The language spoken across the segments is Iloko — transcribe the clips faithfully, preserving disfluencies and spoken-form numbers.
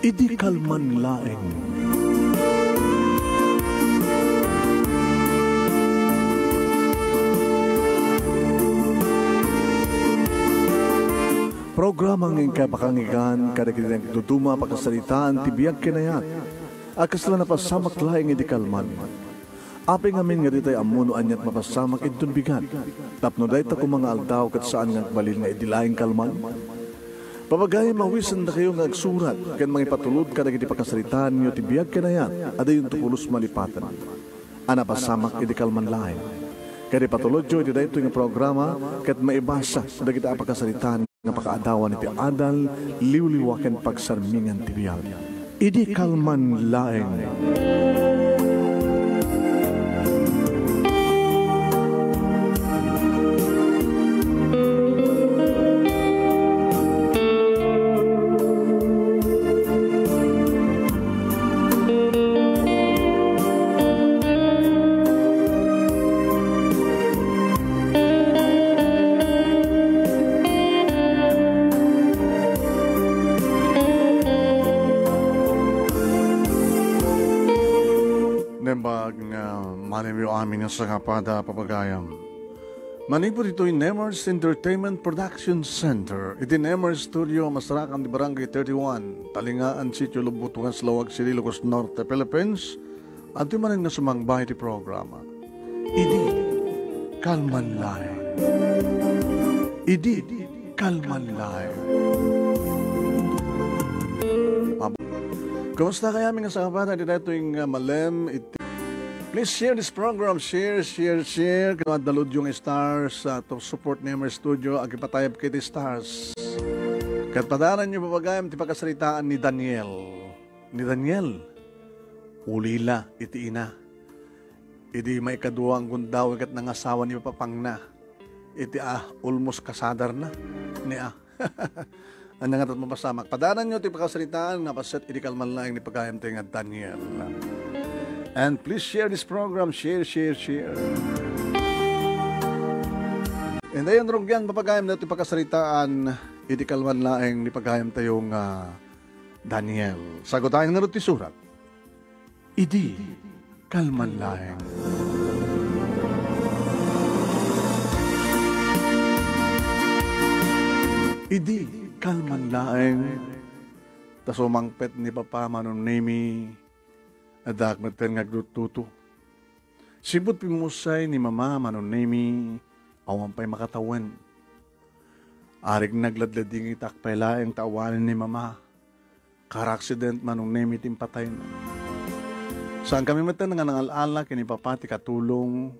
Idi kalman laeng. Programa nga inkay pakangigan kadagiti nagduduma a pakasaritaan ti biag ken ayat a kasla napasamak laeng idi kalman. Apay ngamin nga ditay ammo no aniat mapasamak inton bigat, tapno dayta koma nga aldaw ket saan nga agbalin nga idi laeng kalman? Papagayam, awisendakayo nga agsurat ken mangipatulod kadagiti pakasaritaanyo ti biag ken ayat a diyonto pulos malipaten a napasamak idi kalman laeng. Ket ipatulodyo iti daytoy nga programa ket maibasa dagiti a pakasaritaan nga pakaadawan iti adal, liwliwa ken pagsarmingan ti biag. Idi kalman laeng. Naimbag nga malimyo amin nga sangapada, papagayam. Manipud ditoy Nemers Entertainment Production Center, iti Nemers Studio, masarakan ti Barangay thirty-one, Talingaan, Sitio Lubot, West Laoag City, Ilocos Norte, Philippines, adtoy manen nga sumangba iti programa. Idi kalman laeng. Idi kalman laeng. Ab-, Kumusta kayami nga sangapada iti daytoy nga malem iti Please share this program. Share, share, share. Kano adda ludyo nga stars, ah, to support Nemer Studio, agipatayab ket stars. Ket padaranyo, papagayam, ti pakasaritaan ni Daniel. Ni Daniel, ulila iti ina. Idi maikadua nga gundaway ket nangasawa ni papangna. Iti, ah, almost kasadarna. Ni, ah, Ania nga tat mapasamak? Padaranyo ti pakasaritaan nga paset idi kalman laeng ni pagayam ti nga Daniel. And please share this program. Share, share, share. And ayan, rugyan, papagayam na ti pakasaritaan idi kalman laeng ni pagayam tayo nga Daniel. Sagutayan nga ti surat. Idi kalman laeng. Idi kalman laeng, ta sumangpet ni Papa Manong Nemi, addaak metten nga agluto. Sipud pimmusay ni Mama Manong Nemi, awan pay makatawen. Arik nagladladingit pay laeng ta awanen ni Mama. Car accident, Manong Nemi, ti impatayna. Saankami metten nga nangal-ala ken ni Papa ti katulong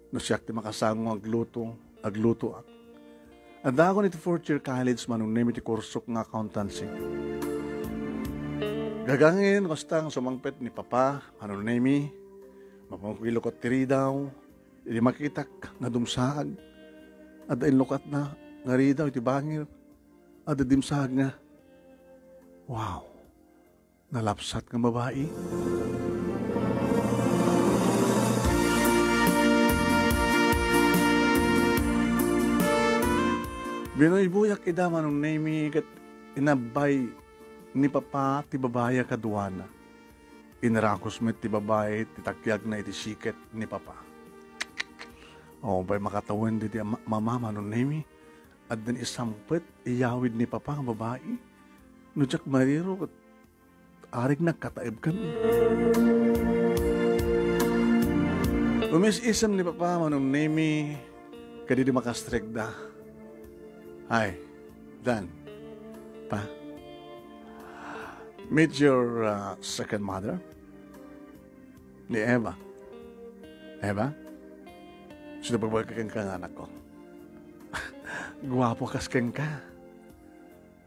no siak ti makasango nga agluto, aglutoak. Addaakon iti fourth year college, Manong Nemi, ti kursok nga accountancy. Gagangin, kasta nga sumangpet ni Papa, Manong Nemi, mapungkilokot ti ridaw, idi makitak nga dumsaag, adda inlukatna nga ridaw iti bangir. Adda dimsaag nga, "Wow, nalapsat nga babai." Binuybuyak ida, Manong Nemi, ket inabbay ni Papa ti babai a kaduana. Inrakus met ti babai ti takyagna iti siket ni Papa. Awan pay makatawen diti ama-, Mama, Manong Nemi. Addan isangpet iyawid ni Papa nga babai. No diak mariro, ket arik nagkataeb kami. Umis-isem ni Papa, Manong Nemi, kadidi makastrekda. Hi, Dan. Pa, meet your, uh, second mother. Ni Eva. Eva? Sino pagbaga kenka nga anak ko? Guapo kas kenka.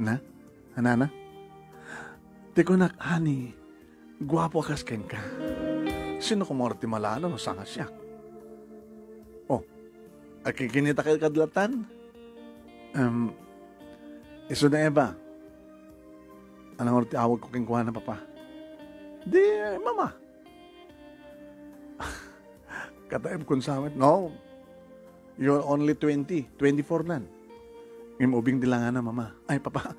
Na? Anana? Ti kunak, honey, guapo kas kenka. Sino ko maro ti malalo no saan a siak? Oh, agkikinita ka kadlatan? Em, isu ni Eva. Anang ti awag ko kenkuana, Papa? Di, Mama. Kataib kun samet, no? You're only twenty, twenty-four nan. Ngem ubing di langana, Mama. Ay, Papa.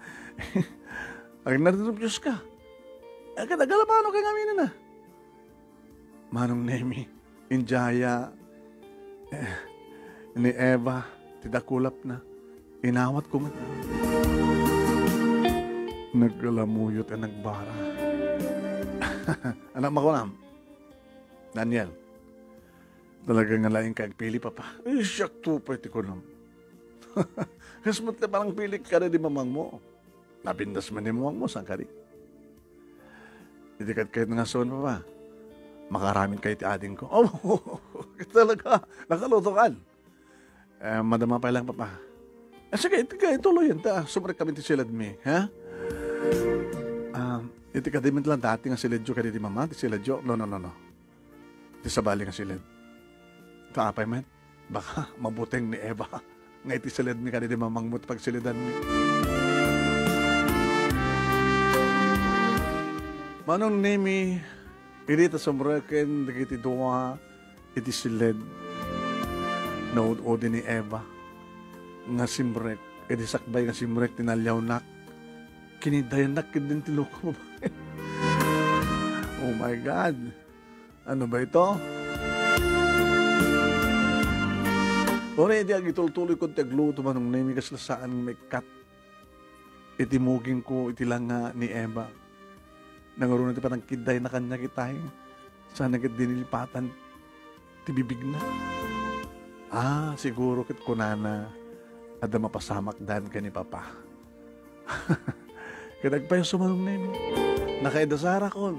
Ay, nariribyos ka. Eh, kada galamano kay ngamin na. Manong Nemi, indiaya, eh, ni Eva, ti dakulapna, inawatko met. Nagkalamuyot a nagbara. Anak makunam, Daniel, talaga nga laing ka agpili, Papa. Eh, siak to pay ti kunam. Kas met ti panangpilik kada di mamangmo. Napintas man ni mamangmo, saan kadi? Iti kadkayat nga son, Papa. Makaaramid kayo ti adingko. Oh, talaga. Nakalutokan. Eh, madama pay lang, Papa. Eh, sige, iti ka, ituloy yan, ta. Sumrek kami ti siledmi, ha? Ah, iti kadi met lang dati nga siledyo, kadi di mama, ti siledyo. No, no, no, no. Ti sabali nga siled. Ta apay met, baka mabuteng ni Eva nga iti siledmi kadi di mamangmo ti pagsilidanmi. Manong Nemi, idi ta sumreken dagiti dua iti siled, naud-udi ni Eva nga simrek, idi sakbay nga simrek ti naliawnak, kinidayannak ketdin ti loko babae. Oh my God! Ano ba ito? Uray idi agitultuloyko ti agluto, Manong Nemi, kasla saan nga maikkat iti mugingko iti langa ni Eva. Nangruna ti panangkiddayna kaniak itay. Saan ket dinilipatan ti bibigna. Ah, siguro ket kunana, adda mapasamakdan ken ni Papa. Ket agpayso, Manong Nemi. Nakaidasarakon.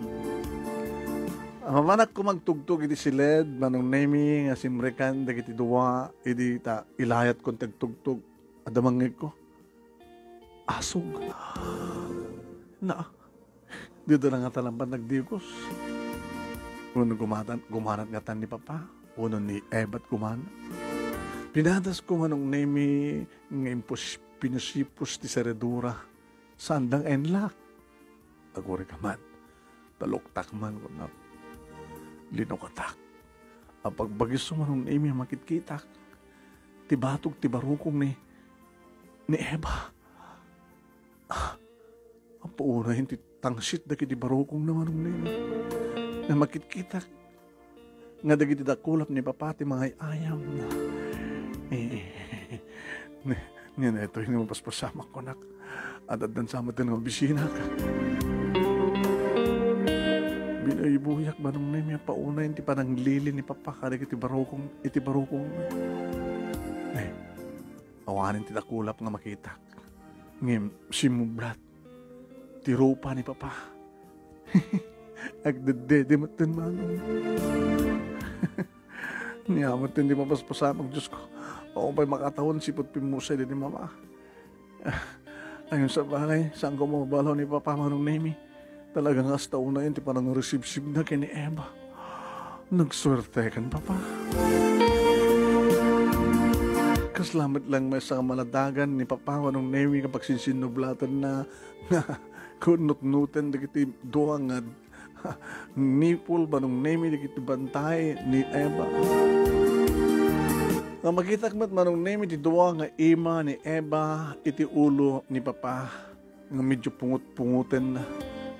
Mamanak koma agtugtog iti siled, Manong Nemi, nga simrekan dagiti dua, idi ta ilayatkon ti agtugtog. Adda mangngegko. Asog. Na, dida na ngata laeng nagdigos. Wenno gumatan, gumanat ngatan ni Papa, wenno ni Ebat gumanat. Pinadasko, Manong Nemi, nga impus-, pinusipus ti seredura. Saan dang enlak? Agurek man. Taluktak man, kunak. Linukatak. Apagbagiso, Manong Nemi, a makitkitak ti batog ti barukong ni, ni Eva. Ah, apo unay ti tangsit dagiti barukongna, Manong Nemi. Nga makitkitak nga dagiti dakulap ni Papa ti mangay-ayam. Eh, eh, eh, eh. Ni, ni Neto, ino mapaspasamak kunak. At addan sa met nga mabisinak. Binuybuyak, Manong Nemi, a paunay ti pananglili ni Papa kadagiti barukong, iti barukong. Eh, awanen ti dakulap nga makitak. Ngem simmublat ti rupa ni Papa. Agdeddede metten, Manong. Nia metten ti mapaspasamak, Diosko. Awan pay makatawen sipud pimmusay daydi mama. Ayon sa balay, saanko mabalaw ni Papa, Manong Nemi. Talaga nga kasta unayen ti panangrusibsibna ken ni Eva. Nagsuertekan, Papa. Kasla met lang maysa nga maladagan ni Papa, Manong Nemi, nga pagsinsinnublatanna nga kunnutnoten dagiti dua nga nipol, Manong Nemi, dagiti bantay ni Eva. Nga makitak met, Manong Nemi, ti dua nga ima ni Eva iti ulo ni Papa. Nga medyo pungot-pungoten na.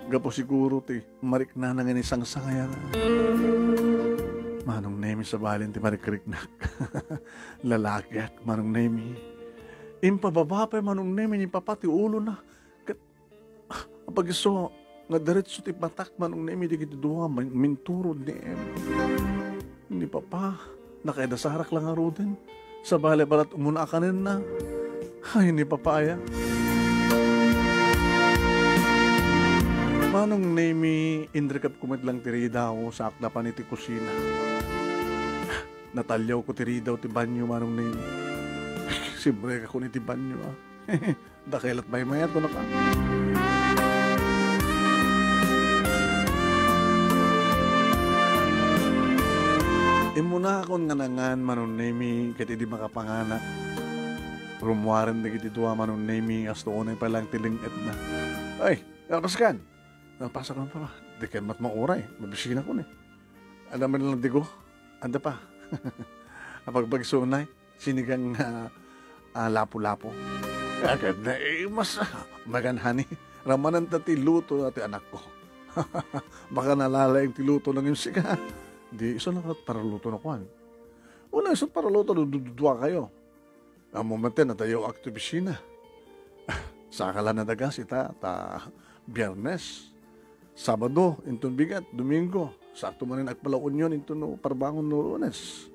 Gapu siguro ti mariknana nga ni sangsangayan. Manong Nemi, sabalen ti marikriknak. Lalakiak, Manong Nemi. Impababa pay, Manong Nemi, ni Papa ti ulona. Ket, ah, apagiso nga diretso ti patak, Manong Nemi, dagiti dua, min-, minturod ni Em-, ni Papa. Nakaidasarak la ngaruden. Sabali, balat umuna a kanenna. Ay, ni Papa aya. Manong Nemi, inrikapko met lang ti ridaw, saakda pan iti kusina. Nataliawko ti ridaw ti banyo, Manong Nemi. Simrekakon iti banyo, ah. Dakelat maymayat, kunak. Immunakon nga nangan, Manong Nemi, ket idi makapanganak, rummuaren dagiti dua, Manong Nemi, kasto unay pay lang ti leng-etna. Ay, napaskan. Napaskan, Papa. Diken met mauray. Mabisinakon, eh. Adda met lang digo. Adda pa. Apagpagsunay. Sinigang nga, ah, lapu-lapu. Agad na, eh, mas, ah, maganhani. Ramananta ti luto na ti anakko. Baka nalalaing ti luto ngem sika. Di isu na paralutona kuan. Una, isu paralutona, dududua kayo. Ammo met, adayo ak ti opisina. Saka la nadagas ita, ta Biyernes, Sabado, inton bigat, Domingo, sakto manen agpalaunyon inton parbangon no Lunes.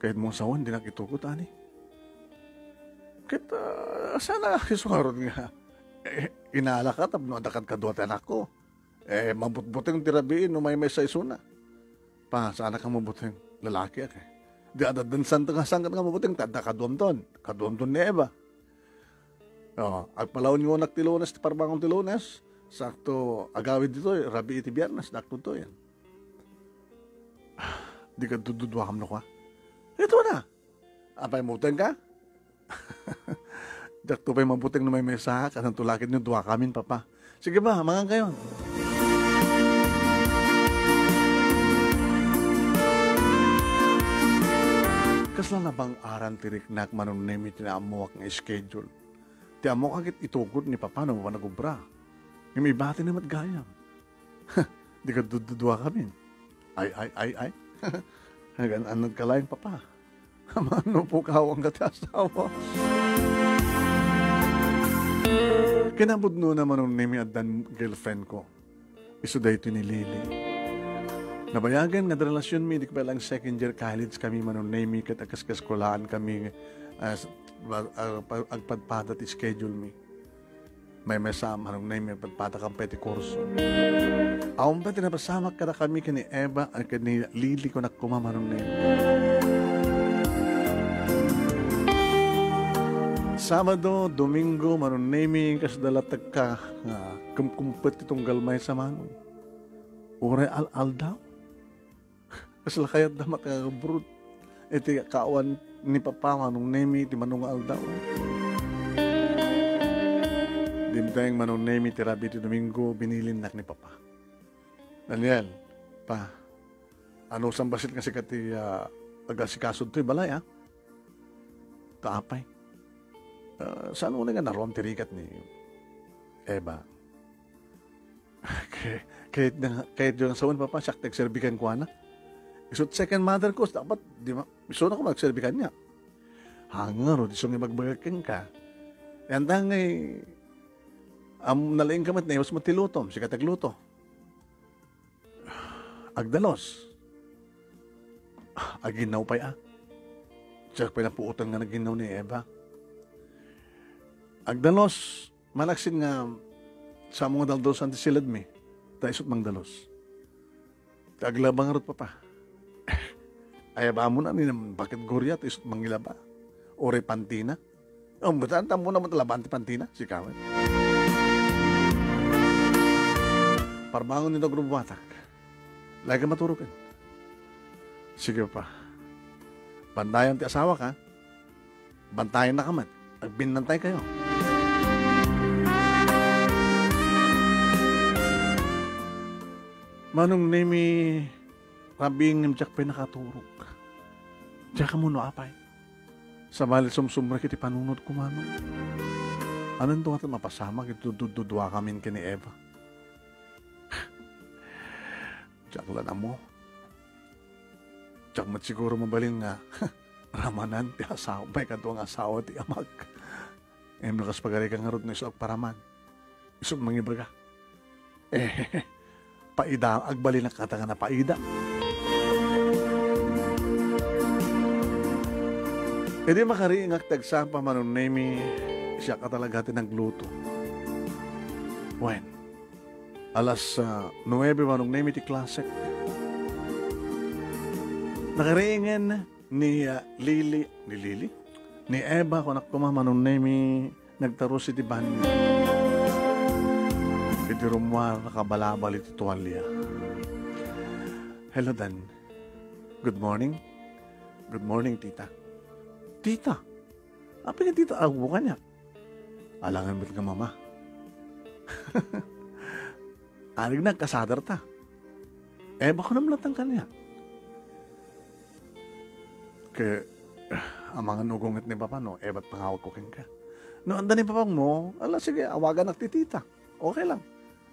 Kayatmo nga sawen, dinak itukod, ani? Ket, ah, saan a isu ngarud nga, eh, inala ka tapno adda kadkadua ti anakko. Eh, mabutbuteng ti rabii no maymaysa isuna. Pa, saanak a mabuteng. Lalaki ak, eh. Di adda dansan nga sangkano nga mabuteng, ta adda kaduamton. Kaduamton ni Eva. Oh, agpalaunyonak ti Lunes, ti parbangon ti Lunes. Sakto, agawid ditoy, rabii ti Biyernes, dakto to yan. Di ka dududuakam no kwa? Ito na. Apay, mabuteng ka? Dakto pay mabuteng no maymaysa, kasanto la ket no dua kamin, Papa. Sige ba, mangan kayo. Kasla nabang-aran ti riknak, Manong Nemi, ti naammoak nga schedule. Ti ammoak ket itukod ni Papa no managobra. Ngem ibati na met gayam. Di ka dududuakamin. Ay, ay, ay, ay. Nagan-anad ka laeng, Papa. Mano, pukawang ka ti asawa. Kinapudno na, Manong Nemi, addan girlfriend ko. Isu daytoy ni Lily. Nabayagen nga adda relasionmi, di ko pa lang second year college kami, Manong Nemi, ket agkaskaskulaan kami, ah, s-, ba-, ah, pa-, agpadpada ti schedule mi. Maymaysa, Manong Nemi, padpadakan pay ti kurso. Awan pay ti napasamak kadakami ken ni Eva, a, ken ni Lily, kunak koma, Manong Nemi. Sabado, Domingo, Manong Nemi, kasla latta ka, nga kumkumpet ti tunggal maysa, Manong. Uray al-aldaw. Kasla kayatda makakabrut iti kaawan ni Papa, Manong Nemi, iti mano nga aldaw. Dimteng, Manong Nemi, ti rabii ti Domingo, binilinnak ni Papa. Daniel, Pa, anusan bassit nga sika ti, ah, agasikaso ditoy balay, ah? Ta apay. Ah, saan unay nga naruam ti rigat ni Eva? Kay-, kayat na, kayatyo nga sawen, Papa, siak ti agserbi kenkuana. Isut' second mother ko, dapat, di ma-, isuna koma agserbi kaniak. Ngarud, isu nga ibagbagak kenka. Anta ngay, am-, nalaing ka met, naiwas met ti lutom, sika ti agluto. Agdalus. Aginnaw pay, a. Siak pay napuotan nga naginnaw ni Eva. Agdalus, malaksid nga, samo nga daldalusan ti siledmi, ta isut' mangdalus. Ta aglaba ngarud, Papa. Ay, aba mo na, ni bakit gurya, ta isut' mangilaba. Uray pantina. Umbatan, tammo naman talaban ti pantina, sika met. Parbangon ni Dog Rubuatak. Lagi maturuken. Sige, Papa. Bantayan ti asawak, ha? Bantayan na ka met. Agbinnantay kayo. Manong Nemi, rabii ngem diak pay nakaturog. Diak ammo no apay. Sabali sumsumrek iti panunotko, Manong. Ananto nga mapasamak iti dudduduakamin ken ni Eva? Diak la ammo. Diak met siguro mabalin nga ramanan ti asawa, pay kadua nga asawa ti amak. Ngem no kas pagarikan ngarud no isu agparaman, isu mangibaga. Eh, paida, agbalinak kata nga napaida. Idi makariingak ti agsapa, Manong Nemi, siak a talaga ti nagluto. Wen, alas, ah, nuebe, Manong Nemi, ti klasek. Nakariingen ni, ah, Lily, ni Lily? Ni Eva, kunak koma, Manong Nemi, nagtarus iti banyo. Iti rummuar, nakabalabal iti tualia. "Hello, Dan. Good morning." "Good morning, tita." "Tita? Apay nga tita awag kaniak?" "Alangan met nga mama." Arigna, agkasadarta. Eva, kunam latta kaniak. Ket, amangan no gunget ni Papa no Eva ti pangawagko kenka. No adda ni Papam, ala, sige, awaganak ti tita. Okay lang.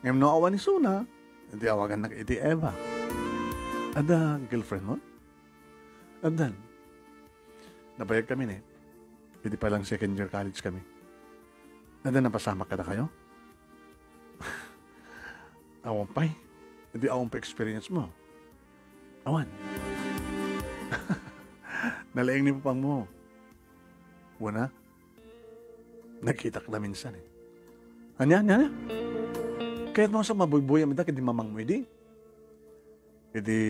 Ngem no awan isuna, iti awagannak iti Eva. Adda girlfriend mo? Addan. Nabayag kami ni. Iti pa lang second year college kami. Adda napasamak kadakayo? Awan pay. Iti awan pa experience mo. Awan. Nalaing ni papang mo. Wana? Nakitak na minsan eh. Anya, anya, anya? Kayat mo sa mabuybuy ida, kadi mamang mo idi? Idi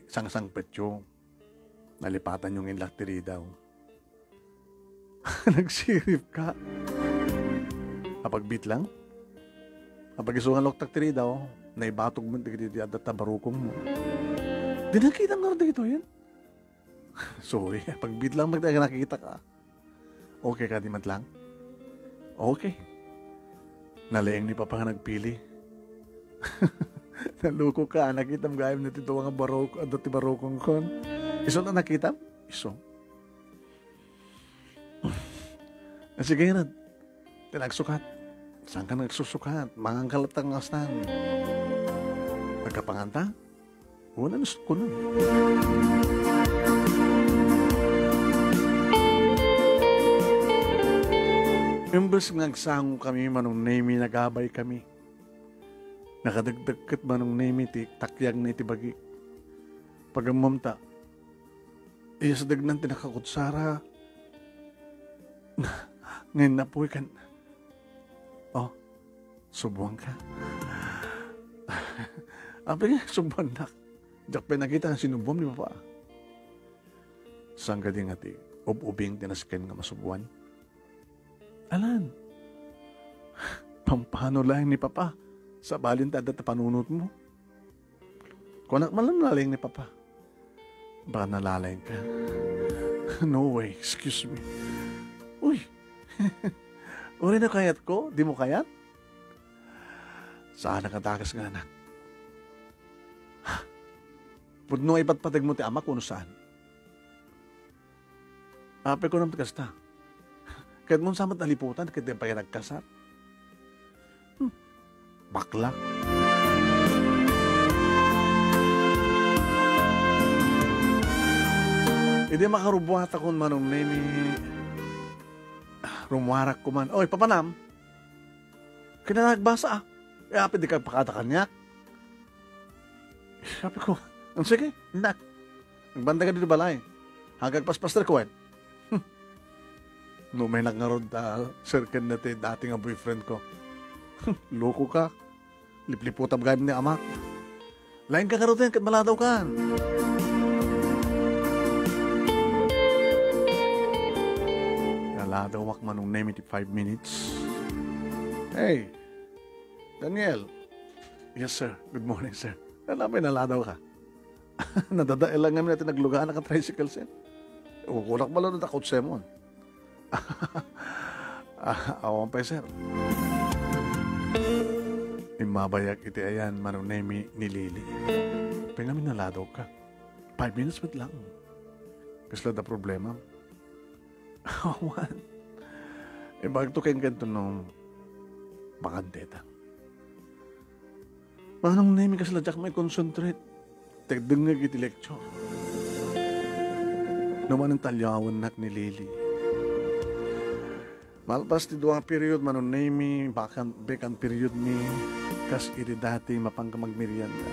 sangsangpetyo, nalipatan yung inlak ti ridaw. Nagsirip ka. Apagbit lang? Apag isungan loktak ti ridaw, naibatog mo dagiti adda tabarukong mo. Di nakita nga dagito yan? Sorry, pagbit lang magdaga nakita ka. Okay ka di man lang? Okay. Nalaing ni Papa nga nagpili. Naluko ka, nakitam gayam na ti tuwa nga barok, adda ti barokong kon. Iso na nakitam? Iso. Sige na. Ti nagsukat. Saan ka nagsusukat? Mangan ka latta nga astan. Nagkapanganta? Wala na sukunan. Imbes nga agsango kami, Manong Nemi, nagabay kami. Nakadagdagket, Manong Nemi, ti takyag na iti bagi. Pagammom ta, iya sa dagnan ti nakakutsara. Ngayon na po, ikan. Oh, subuan ka. Apay nga, subuan nak. Diak pay nakita nga sinubuam ni Papa. Saan ka di nga ti ub-ubing ti nasken nga masubuan? Alan, pampano laeng ni Papa? Sa balin ta adda ta panunot mo. Kunak man lang nalaing ni Papa. Baka nalalaing ka. No way, excuse me. Uy! Uri na kayat ko? Di mo kayat? Saan nakatakas nga anak? Pudno ay patpatag mo ti amak, kuno saan? Apay ko naman kasta. Kahit mo samat naliputan, kahit di pa yan nagkasar. Hmm. Bakla. Idi makarubuat akon Manong Nemi, rumuarak kuman. Oy, papanam. Kinanagbasa, ah. E, apay di ka pakada kaniak. Sabi ko, "Ang sige, nak." Nagbanda ka dito balay. Hagag paspas na kuwan. No may nakarod, ah, sir, ken na ti dati nga boyfriend ko. Loko ka. Lipliputab gayam ni amak. Lain ka karoten, ket maladaw kan. Naladawak Manong Nemi ti five minutes. Hey, Daniel. Yes, sir. Good morning, sir. Ano may naladaw ka? Nadadael lang ngamin iti nagluganak a tricycle, sir. Ukulak bala no dakot semon. Ah, awan pay, sir. Immabayak iti ayan, Manong Nemi, ni Lily. Apay ngamin naladaw ka? Five minutes met lang. Kasla da problema? Awan. Ibagto kenka no bakante ta. Manong Nemi, kasla diak mai-concentrate. Tagdengngeg iti lecture. No manen talyawennak ni Lily. Malpas ti dua nga period, Manong Nemi, bakan, vacant period mi, kas iti dati, mapanka magmerienda.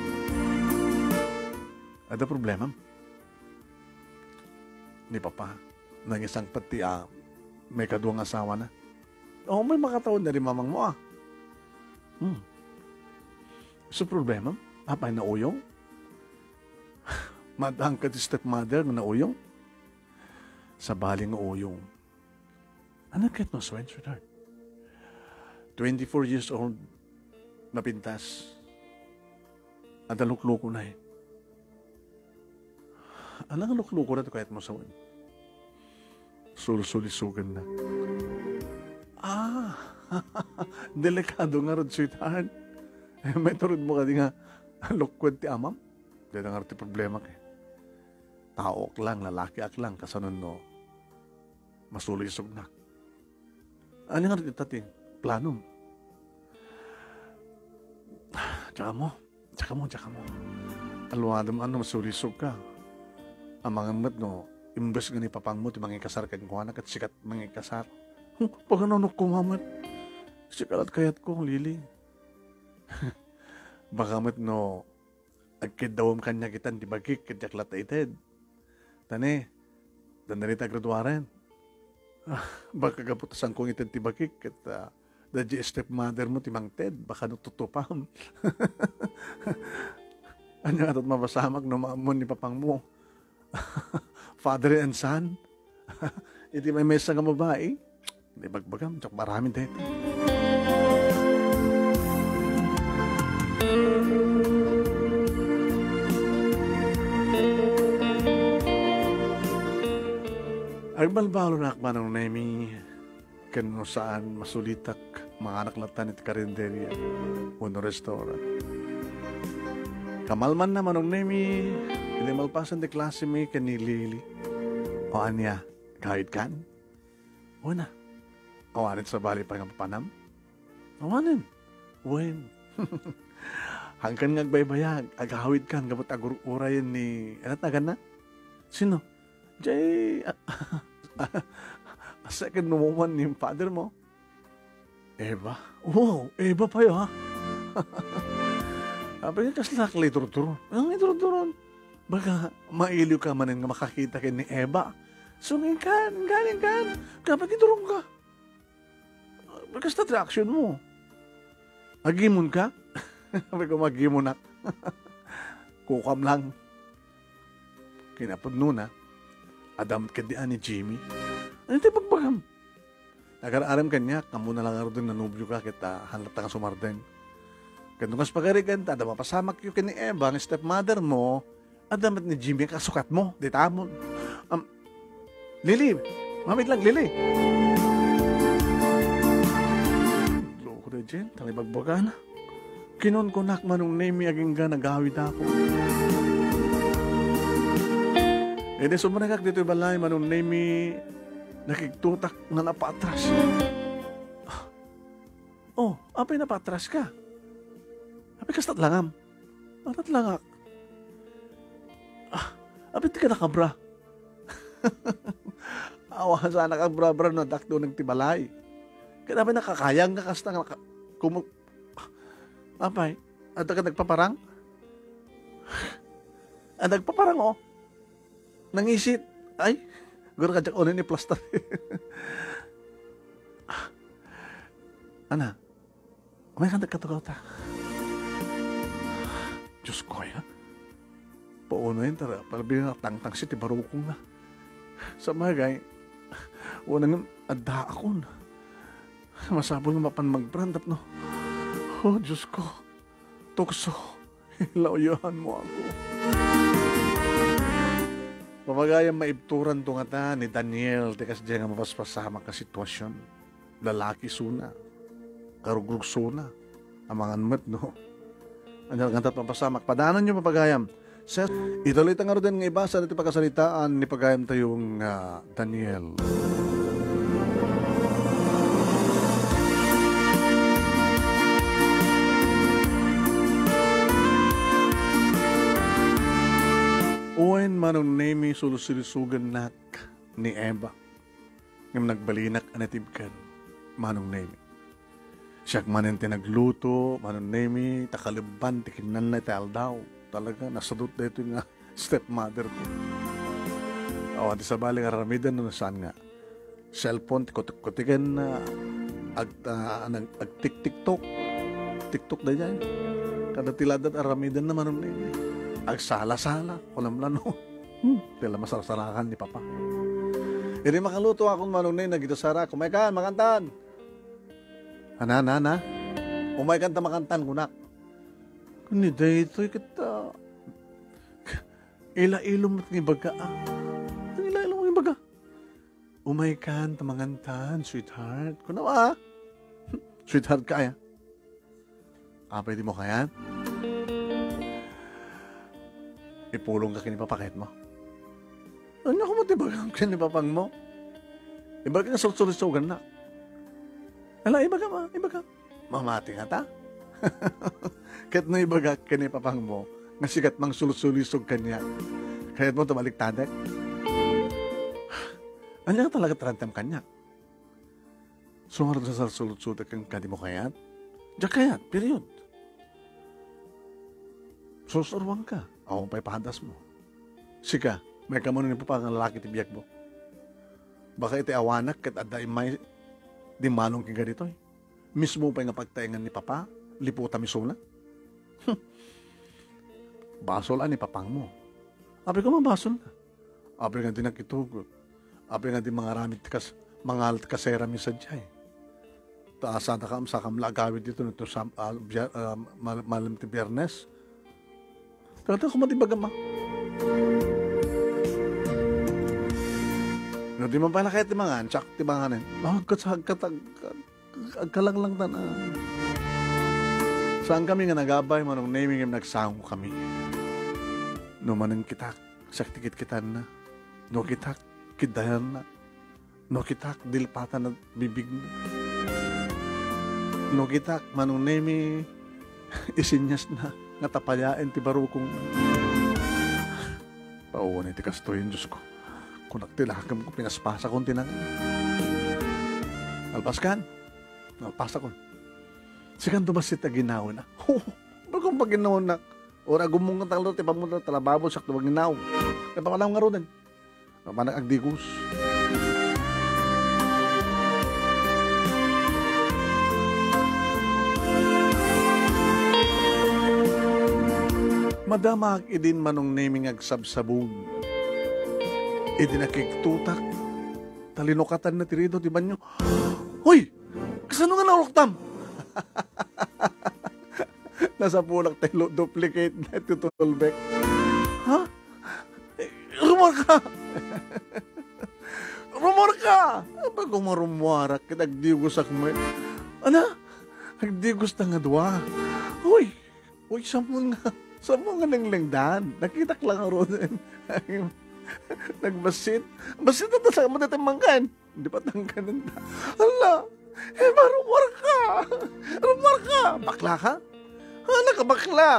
Adda problemam? Ni Papa, nangisangpet ti, ah, may kadua nga asawa na. Oo, may makatawen na rin mamang mo, ah. Hmm. So, problema? Apay nauyong? Madaan ka ti stepmother nga nauyong? Sabali nga uyong. Ano ket no, sweetheart? Twenty-four years old, napintas. Adda lukluko na eh. Ano nga lukluko na to kayat mo sawen? Sulsulisogan na. Ah! Delikado nga rod, sweetheart. Eh, may turod mo kadi nga lukwed ti amam? Dada nga ti problema kay. Taoak lang, lalakiak lang, kasano no masulisognak. Ania nga iti planom? Diak ammo, diak ammo, diak ammo. Aluadem a no masulisog ka. Amangan met no, imbes nga ni papangmo ti mangikasar kenkuana, ket sika ti mangikasar. Hmm, pagananok koma met. Sika lat kayatko, Lily. Baka met no, agkiddawem kaniak itan ti bagik, ket diak latta ited. Tani, dandani ta graduaren. Ah, baka gapu ta saan ko ngited ti bagik, ket, ah, daydi stepmother mo ti mangted, baka no tutupam. Ania ket mapasamak no maammon ni papangmo? Father and son? Iti maymaysa nga babai? Di bagbagam, diak maaramid daytoy. Agbalbalonak, Manong Nemi, ken no saan, masulitak, manganak latta iti karinderia wenno restaurant. Kamalmanna, Manong Nemi, idi malpasen ti klasemi ken ni Lily. O ania, agawidkan? Wen a. Awanen sabali pay nga mapanam? Awanen. Wen. Haankan nga agbaybayag, agawidkan gapu ta agur-urayen ni, ano ti naganna? Sino? Jay, a, a second woman ni father mo? Eva? Wow, Eva pay, ha? Apay nga kasla ka iturturon? Ang iturturon? Baka mailiw ka manen nga makakita ken ni Eva. So, inkan, inkan, inkan. Kapag iturong ka. Kasta ti action mo. Agimon ka? Sabi ko, "Magimunak." Kukam lang. Kinapudno na, adda met ketdi ni Jimmy. Ano ti bagbagam? Agar-arem kaniak, ammona lang ngaruden nanubio ka, ket, ah, haan latta nga sumardeng. Ket no kas pagarigan ta, adda mapasamakyo ken ni Eva, nga stepmother mo, adda met ni Jimmy, kasukatmo, dita amon. Am, Lily, mamit lang, Lily. Loko da dyan, talibagbagana. Kinunkunak, Manong Nemi, agingga nagawidakon. Idi sumrekak ditoy balay, Manong Nemi, nakigtotak nga napatras. Ah. Oh, apay napatras ka? Apay kastat langam? Arat langak. Ah, apay ti ka nakabra? Awan sa nakabra-bra no addak ti uneg ti balay. Ket apay nakakayang nga kasta nga naka-, kumu-, apay, adda ka nagpaparang? Ah, nagpaparang, oh. Nangisit. Ay, gura ka diak uno ni plaster. Ana, umay ka nagkatugaw ta. Diyos ko, ya. Pauno yun, tara, palbi nga tangtang si ti barukong na. Sa bagay, wala nga adda akon. Masapul nga mapan magbrandap, no? Oh, Diyos ko. Tukso, ilawyaanmo ako. Papagayam, maibturanto ngata ni Daniel ti kasdiay nga mapaspasamak a sitwasion. Lalaki suna, karugrugsona, amangan met no. Ania ngata papasamak? Padanonyo, papagayam. Ses, ituloy ta ngaruden nga ibasa ditoy pakasaritaan ni pagayamtayo nga Daniel. Wen, Manong Nemi, sulsilisogannak ni Eva. Ngem nagbalinak a natibken, Manong Nemi. Siak manen ti nagluto, Manong Nemi, ta kalebban ti kinnanna iti aldaw. Talaga, nasadut daytoy nga stepmother ko. Awan ti sabali nga aramiden no saan nga cellphone ti kutik-kutiken, ah, ag-, ah, nag-, agtik-tiktok. TikTok daydiay. Kada ti laddat aramiden na, Manong Nemi. Agsala-sala, kunam la no. Hmm, ti la masarsarakan ni Papa. Idi makaluto akon, Manong Nemi, nagitasarak, "Umaykan, makantan." "Ana, ana, ana?" "Umaykan ta makantan," kunak. Ni daytoy ket, ah, ila-ilom met nga ibaga, ah. Ila-ilom nga ibaga. "Umaykan ta mangantan, sweetheart." Kuna, ah. Sweetheart ka, aya. Apay di mo kayat? Ipulong ka ken ni Papa, kayat mo? Ania ko mo ti ibagam ken ni Papang mo? Ibaga nga sursurisogan na. Ala, ibaga ma, ibaga. Mamati nga ta? Ket no ibagak ken ni papangmo nga sikat mangsulsulisog kaniak, kayatmo ta baliktadek? Ania nga talaga ti rantemo kaniak? Sumardo sa salsuludsodek kenka, dimo kayat? Diak kayat, period. Sursuruanka. Awan pay padasmo. Sika, maikkan ni papa nga lalaki ti biagmo. Baka iti awanak ket adda immay dimmanon kenka ditoy. Mismo pay nga pagtaengan ni papa, liputam isuna. Basol a ni papangmo. Apay koma basol na. Apay nga di nakitugot. Apay nga di mangaramid ti kas-, mangal ti kaserami sadiay. Ta sadakam, sakam la agawid dito, no, to sam-, ah, bia-, ah, mal-, malem ti Biyernes. Talaga ko matibagam, ah. No, di man pala kayat ti mangan, tsak ti manganen. Agkat sa agkat, agkat, agkalanglangtan, ah. Saan kami nga nagabay, Manong Nemi, ngem nagsango kami. No manang kitak, siak ti kitkitanna. No kitak, kiddayanna. No kitak, dilpatan at bibigna. No kitak, Manong Nemi, isinyasna nga tapayaen ti barukong. Pauni ti kastoyen, Diosko. Kunak ti lakemko, pinaspasakon ti nangan. Alpaskan, alpasakon. Sikan dumasit a ginawena. Ho, bago paginawanak. Ora gumungkat ang lote, pamunta, talababo, sakto maginaw. Kaya pamanam nga roden. Pamanang agdigos. Madamaak idin Manong Nemi nga agsabsabog. Idi nakigtutak, talinukatanna ti rido ti banyo. Hoy! Kasano nga nauloktam? Nasapulak tayo duplicate na iti tulbek. Ha? Rumor ka! Rumor ka! Bago marumuarak, ket agdigosak met. Ana? Agdigos ta nga dua. Uy! Uy, samun nga, samun nga lenglengdan. Nakitak lang aron. Nagbasit. Basit na ta sa mo, mangkan. Di pa tangkanan na. Hala! Eba, rumor ka! Rumor ka! Bakla ka? Hala ka, bakla!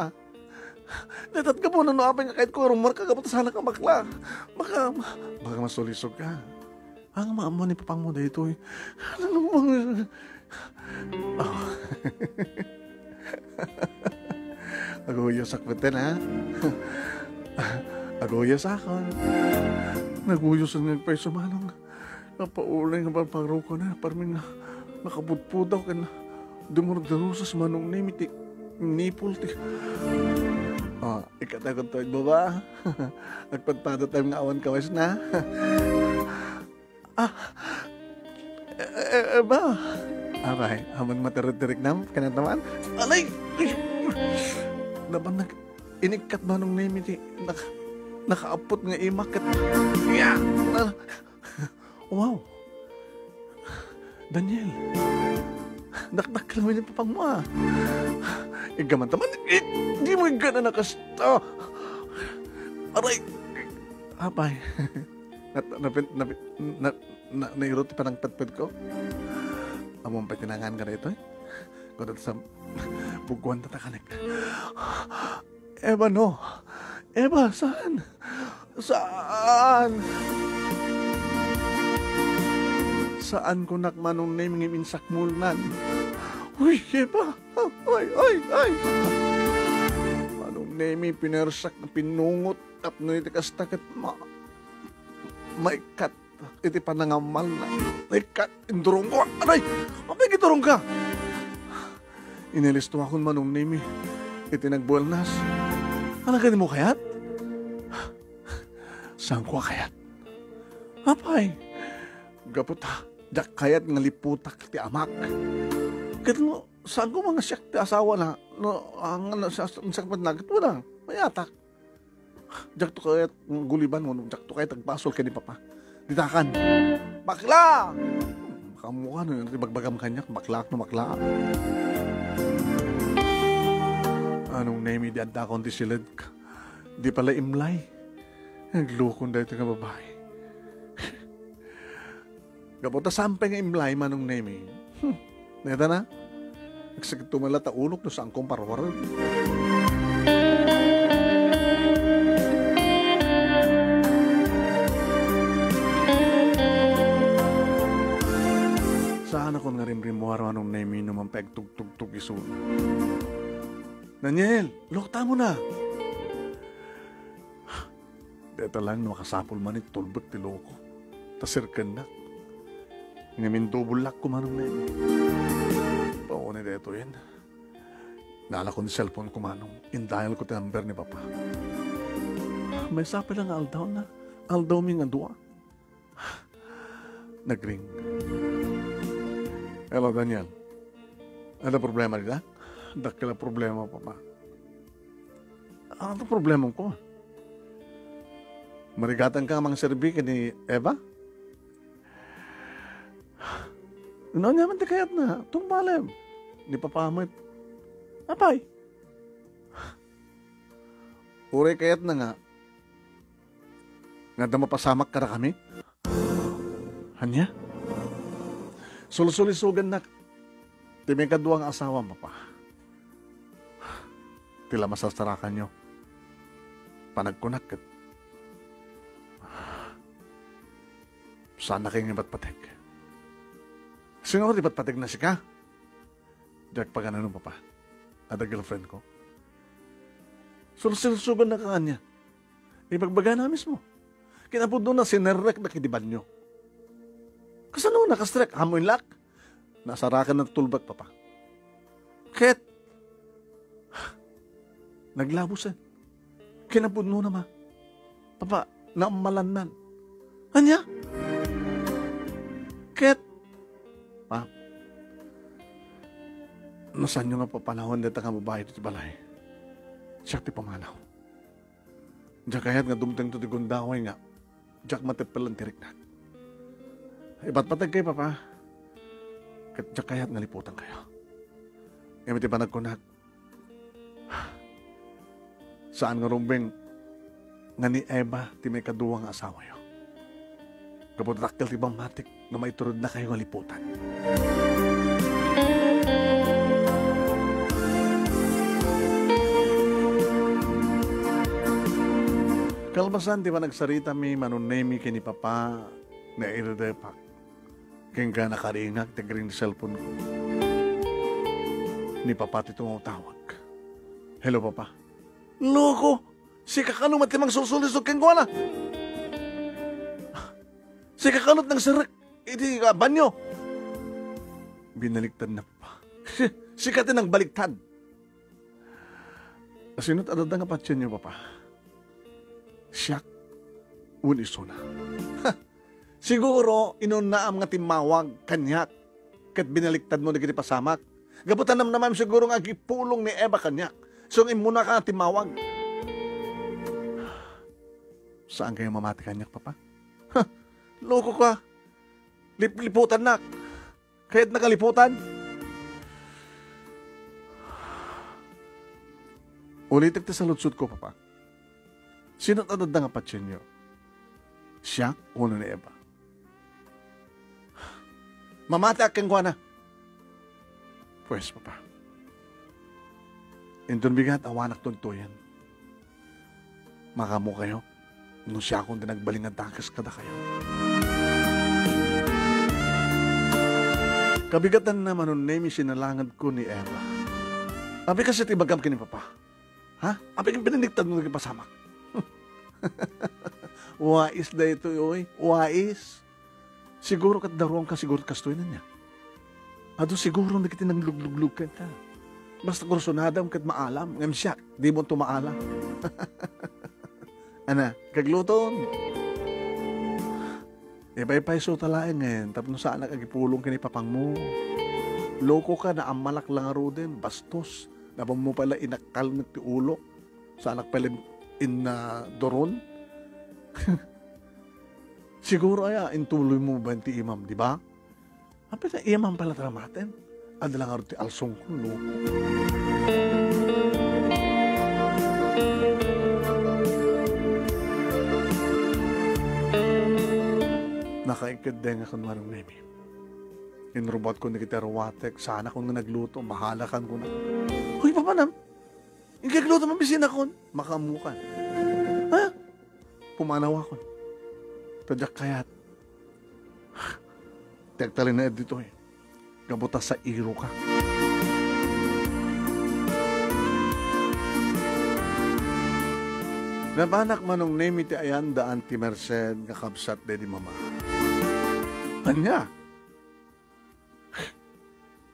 Datat ka po, no, apay nga kahit ko, rumor ka, kapag sana ka bakla. Baka, baka masulisog ka. Ang maammo ni papang mo daytoy. Ano mo? Oh. Aguyos ak metten, ha? Aguyos akon. Naguyos nga agpayso manong. Napaulay nga parparokana, parmin nga nakapudpudaw ken dumurdurusos manong ni miti nipol ti. Oh, ikatagot to, baba. Agpadpada tayo nga awan kawes na. Ah, e, e, e, ba? Abay, aman matirik-tirik nam, kanataman. Alay! Naman nag-, inikkat manong ni miti nak-, nakaapot nga imak ket. Yeah! Ah, Wow! Daniel, dakdakkel met ni papang mo, ah. Iggaman ta man, eh, di mo iggan a nakasta. Aray! Apay. Nat-, napin-, napi-, na-, na-, nairot ti panangpedped ko. Ammom pay ti nangan ka daytoy? Kuno sa bugwan ta ta kanek. Eba, no. Eba, saan? Saan? Saan ko nakmanong name ngem insakmulnan? Uy, Eba! Ay, ay, ay! Manong name, pinersak nga pinungot tapno iti kasta ket ma-, maikkat iti panangammalna. Ay, kat, indurong ko. Anay! Apay giturong ka? Inilisto akon manong name iti nagbuelnas. Anagan mo kayat? Saan ko kayat? Apay, gapu ta, diak kayat nga liputak ti amak. Ket no, saan ko nga siak ti asawa na, no, ang, ano, sa, sa, sa, sa, wala, mayatak. Diak to kayat guliban, no? Diak to kayat agbasol ken ni Papa. Ditakan. Bakla! Kamuka, no, yung bagbagam kaniak, bakla no bakla. Anong name di adda akon ti siled? Di pala imlay. Naglukon dayto nga babae. Gapu ta saan pay nga imlay manong name. Hmm. Neta na? Sakit to man la ta ulok no saan kong parwarem. Saan akon nga rimrimmuar, Manong Nemi, no man pagtugtugtog isuna. Daniel, lukta mo na. Deta lang no makasapul man itulbek ti loko. Ta sirkennak. Ngem indubullak ko, Manong Nemi. Pauni detoyen. Nalakon ti cellphone ko, Manong. Indial ko ti number ni Papa. Maysa pay la nga aldaw na. Aldawmi nga dua. Nagring. Hello, Daniel. Ano problema dita? Dakkel a problema, Papa. Ano problema ko? Marigatan ka mang serbi ni Eva? Ano naman ti kayat na? Tungpalem. Ni Papa met. Apay? Uray kayat na nga, nga adda mapasamak kadakami? Ania? Sulsulisogannak ti maikadua nga asawam, Papa. Ti la masasarakanyo. Panagkunak ket saanna kayo nga ipatpateg. Sino ti ipatpateg na sika? Diak paganano, Papa. Adda girlfriend ko. Sulsulsugan na kanya. Ibagbagana mismo. Kinapudno na sinerrek na kiti banyo. Kasano nakastrek? Amo inlak? Nasarakan na tulbak, Papa. Ket, naglabusen. Kinapudno na ma. Papa, naammalannan. Anya? Ket, Pa, no saanyo nga papanawan dayta nga babai iti balay, siak ti pumanaw. Diak kayat nga dumtengto ti gundaway nga diak mateppelan ti riknak. Ipatpateg kayo, Papa. Ket diak kayat nga liputan kayo. Ngem iti panagkunak, saan nga rumbeng nga ni Eva ti maikadua nga asawayo. Gapu ta dakkel ti pammatik nga maituredna kayo nga liputan. Kalpasan ti panagsaritami, Manong Nemi, ken ni Papa, nairidepak. Ken ka nakaringak ti green cellphone ko. Ni Papa ti tumawtawag. Hello, Papa. Loko! Sika kano met ti mangsulsulisog kenkuana? Sika kano ti nangsirrek iti, ah, banyo? Binaliktad na, Papa. Sika ti nagbaliktad. Sino ti adda nga patienyo, Papa? Siak wenno isuna? Ha! Siguro, inunnaam nga timmawag kaniak ket binaliktadmo dagiti pasamak. Gapu ta namnamam siguro nga agipulong ni Eva kaniak. So, nga immunaka nga timmawag. Saan kayo mamati kaniak, Papa? Ha! Loko ka! Lipliputannak! Kayat nakaliputan? Ulitek ti saludsod ko, Papa. Sino ti adda nga patienyo? Siak wenno ni Eva? Mamatiak kenkuana. Pues, Papa. Inton bigat, awanak tuntuyen. Makaammo kayo no siakon ti nagbalin nga dakes kadakayo. Kabigatanna, Manong Nemi, sinalanged ko ni Eva. Apay kasi ti ibagam ken ni Papa? Ha? Apay ken binaliktadmo dagiti pasamak? Wais daytoy, oy. Wais. Siguro ket daruam ka, siguro kastoy ania. Adu siguro dagiti nanglugluglug kenka. Basta kursunadam ket maalam, ngem siak, di mo to maalam. Ana, kagluton. Ipaypayso ta laengen, tapno saanak agipulong ken ni Papangmo. Loko ka, naammalak la ngaruden, bastos. Nabanmo pay la inakkalnek ti ulok. Saanak pay la in-, inna duron. Siguro aya, intuloy mo ba ti imam, di ba? Apay ta imam pala ti ramaten. Adda la ngarud ti alsongko, no? Nakaikeddeng a kunwari, Nemi. Inrubuatkon dagiti aruatek, saanakon nga nagluto, bahalakan kuna. Hoy, papanam! Inka agluto, mabisinakon! Makaammokan. Ha? Pumanawakon. Ta diak kayat. Ti agtalinaed ditoy, gapu ta sairoka. Napanak, Manong Nemi, ti ayan da Auntie Merced nga kabsat daydi mama. Ania?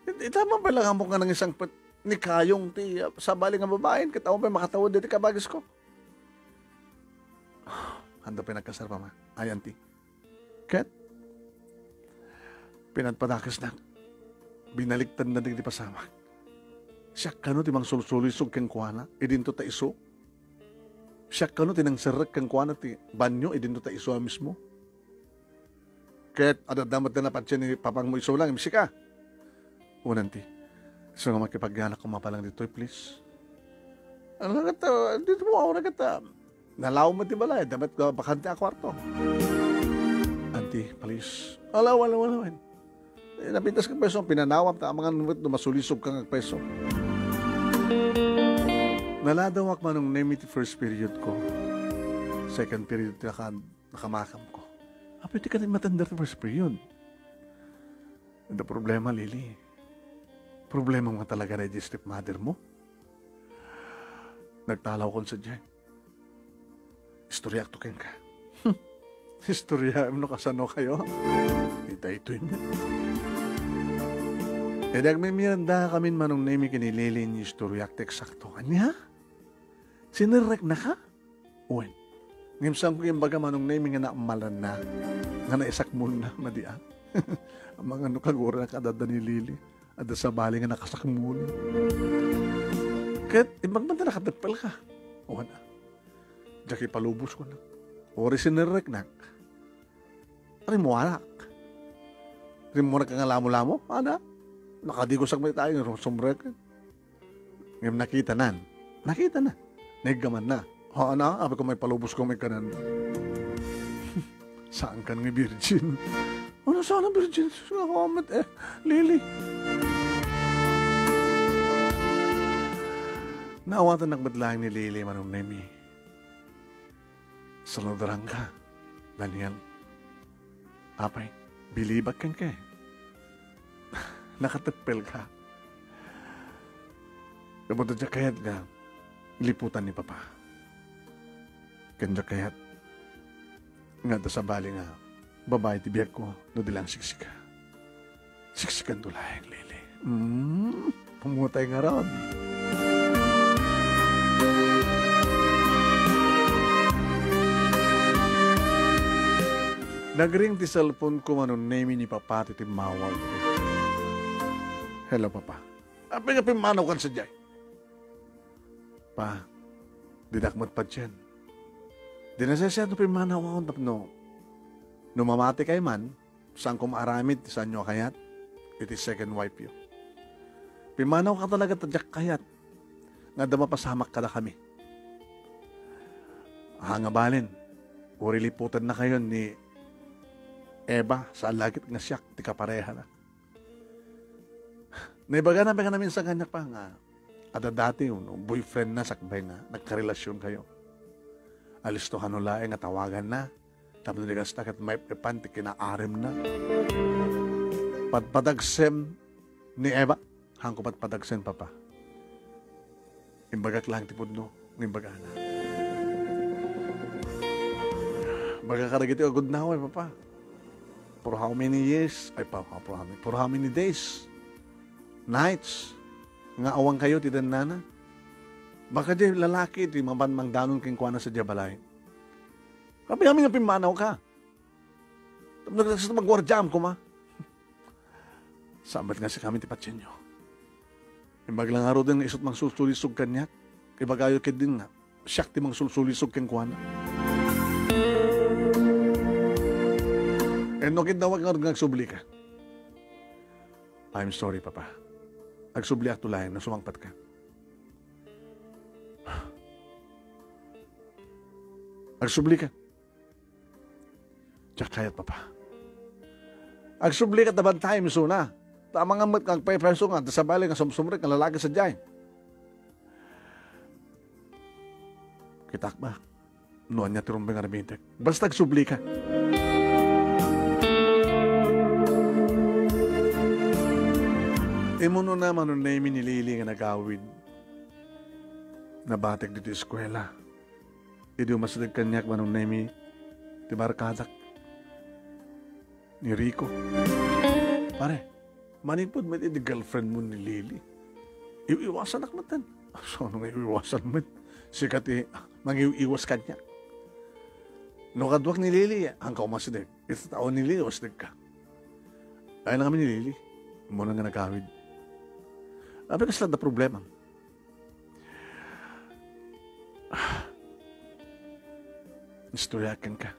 It-, ita man pala nga ammok nga nangisangpet ni Kayong ti, ah, sabali nga babaen, ket awan pay makatawed daydi kabagisko. Anda pay nagkasar, Mama? Ay, Auntie. Ket pinadpadakesnak. Binaliktadna dagiti pasamak. Siak kano ti mangsulsulisog kenkuana idinto ta isu? Siak kano ti nangserrek kenkuana ti banio idinto ta isu a mismo? Ket adda met ti napatien ni papangmo isu lang, imbes sika. Wen, Auntie. Isu nga makipagyanak koma pa lang ditoy, please. Ano nga ta, dito mo, ano nga ta, nalaw mo ti balay, dapat ka bakante a kwarto. Auntie, please. Alaw, alaw, alaw. Eh, napintas ka peso, pinanawam, ta amangan mo, no masulisog ka nga peso. Naladawak, Manong Nemi, ti first period ko. Second period ti naka-, nakamakam ko. Apay, di ka din matanda ti first period. Anda problema, Lily? Problema nga talaga na di stepmother mo? Nagtalawkon sadiay. Istoriak to kenka. Istoriaem no kasano kayo? Ita itoy met. E di agmimianda kamin, Manong Nemi, ken ni Lily ni istoriak ti eksakto. Ania? Sinerreknaka? Wen. Ngem saanko imbaga, Manong Nemi, nga naammalanna, nga naisakmolna, madi a. Amangan no kagurannak a adda ni Lily. Adda sabali nga nakasakmol. Ket imbag man ta nakateppelka. Wen a. Diak ipalubosko na. Uray sinerreknak. Rimmuanak. Rimmuanak nga lamo-lamo. Ada? Nakadigosak met tayo nga sumrek. Ngem nakitanan. Nakitana. Naiggamanna. Haan a, apay ko maipalubosko met kanan. Saankan nga virgin. Ano, saan a virgin? Sus, nga kamet, eh, Lily. Naawatannak met laeng ni Lily, Manong Nemi. Saludaranka, Daniel. Apay, bilibak kenka. Nakateppelka. Gapu ta diak kayat nga liputan ni Papa. Ken diak kayat nga adda sabali nga babai ti biagko no di lang siksika. Siksikanto laeng, Lily. Mm, pamutay ngarud. Nagring ti cellphone ko, Manong Nemi, ni Papa ti timmawag. Hello, Papa. Apay nga pimmanawkan sadiay? Pa, dinak met patien. Di nasayaat no pimmanawakon tapno no mamatikay man, saanko maaramid ti saanyo a kayat iti second wife yo. Pimmanawka talaga ta diak kayat nga adda mapasamak kadakami. Haan nga balin, uray liputennakayon ni Eva, saan la ket nga siak ti kaparehana. Naibagana pay kanaminsan kaniak pa nga adda dati wenno boyfriendna sakbay nga nagkarelasionkayo. Alisto kano laeng nga tawaganna tapno di kasta ket maip-ipan ti kinaarimna. Padpadagsem ni Eva, haanko padpadagsen, Papa. Imbagak laeng ti pudno nga imbagana. Imbagak kadagiti agudnaw, ay, Papa. For how many years? Ay, pa, for how many, for how many days? Nights? Nga awankayo ti dennana? Baka di lalaki ti mapan mangdanon kenkuana sadiay balay. Apay ngamin nga pimmanawka. Tapno nagdagsa magguardiam koma. Saan met nga sikami ti patienyo. Imbag la ngaruden nga isut' mangsulsulisog kaniak, ibagayo ketdin nga siak ti mangsulsulisog kenkuana. Wenno kiddawak ngarud nga agsublika. I'm sorry, Papa. Agsubliakto laeng no sumangpetka. Agsublika. Diak kayat, Papa. Agsubli ka ta bantayem isuna. Ta amangan met nga agpaypayso nga adda sabali nga sumsumrek nga lalaki sadiay. Kitak ba? No ania ti rumbeng nga aramidek. Basta agsubli ka. Immunona Manong Nemy ni Lily nga nagawid. Nabatek ditoy eskuela. Idi umasdek kaniak Manong Nemy ti barkadak ni Rico. Pare, manipud met idi girlfriend mo ni Lily. Iw-iwasanak met. Sano nga iw-iwasan met? Sika ti mangiw-iwas kaniak. No kaduak ni Lily, haanka umasdek. Iti tao ni Lily, umasdek ka. Ay na kami ni Lily. Muna nga nagawid. Abi, kasla da problema. Istoryaken ka.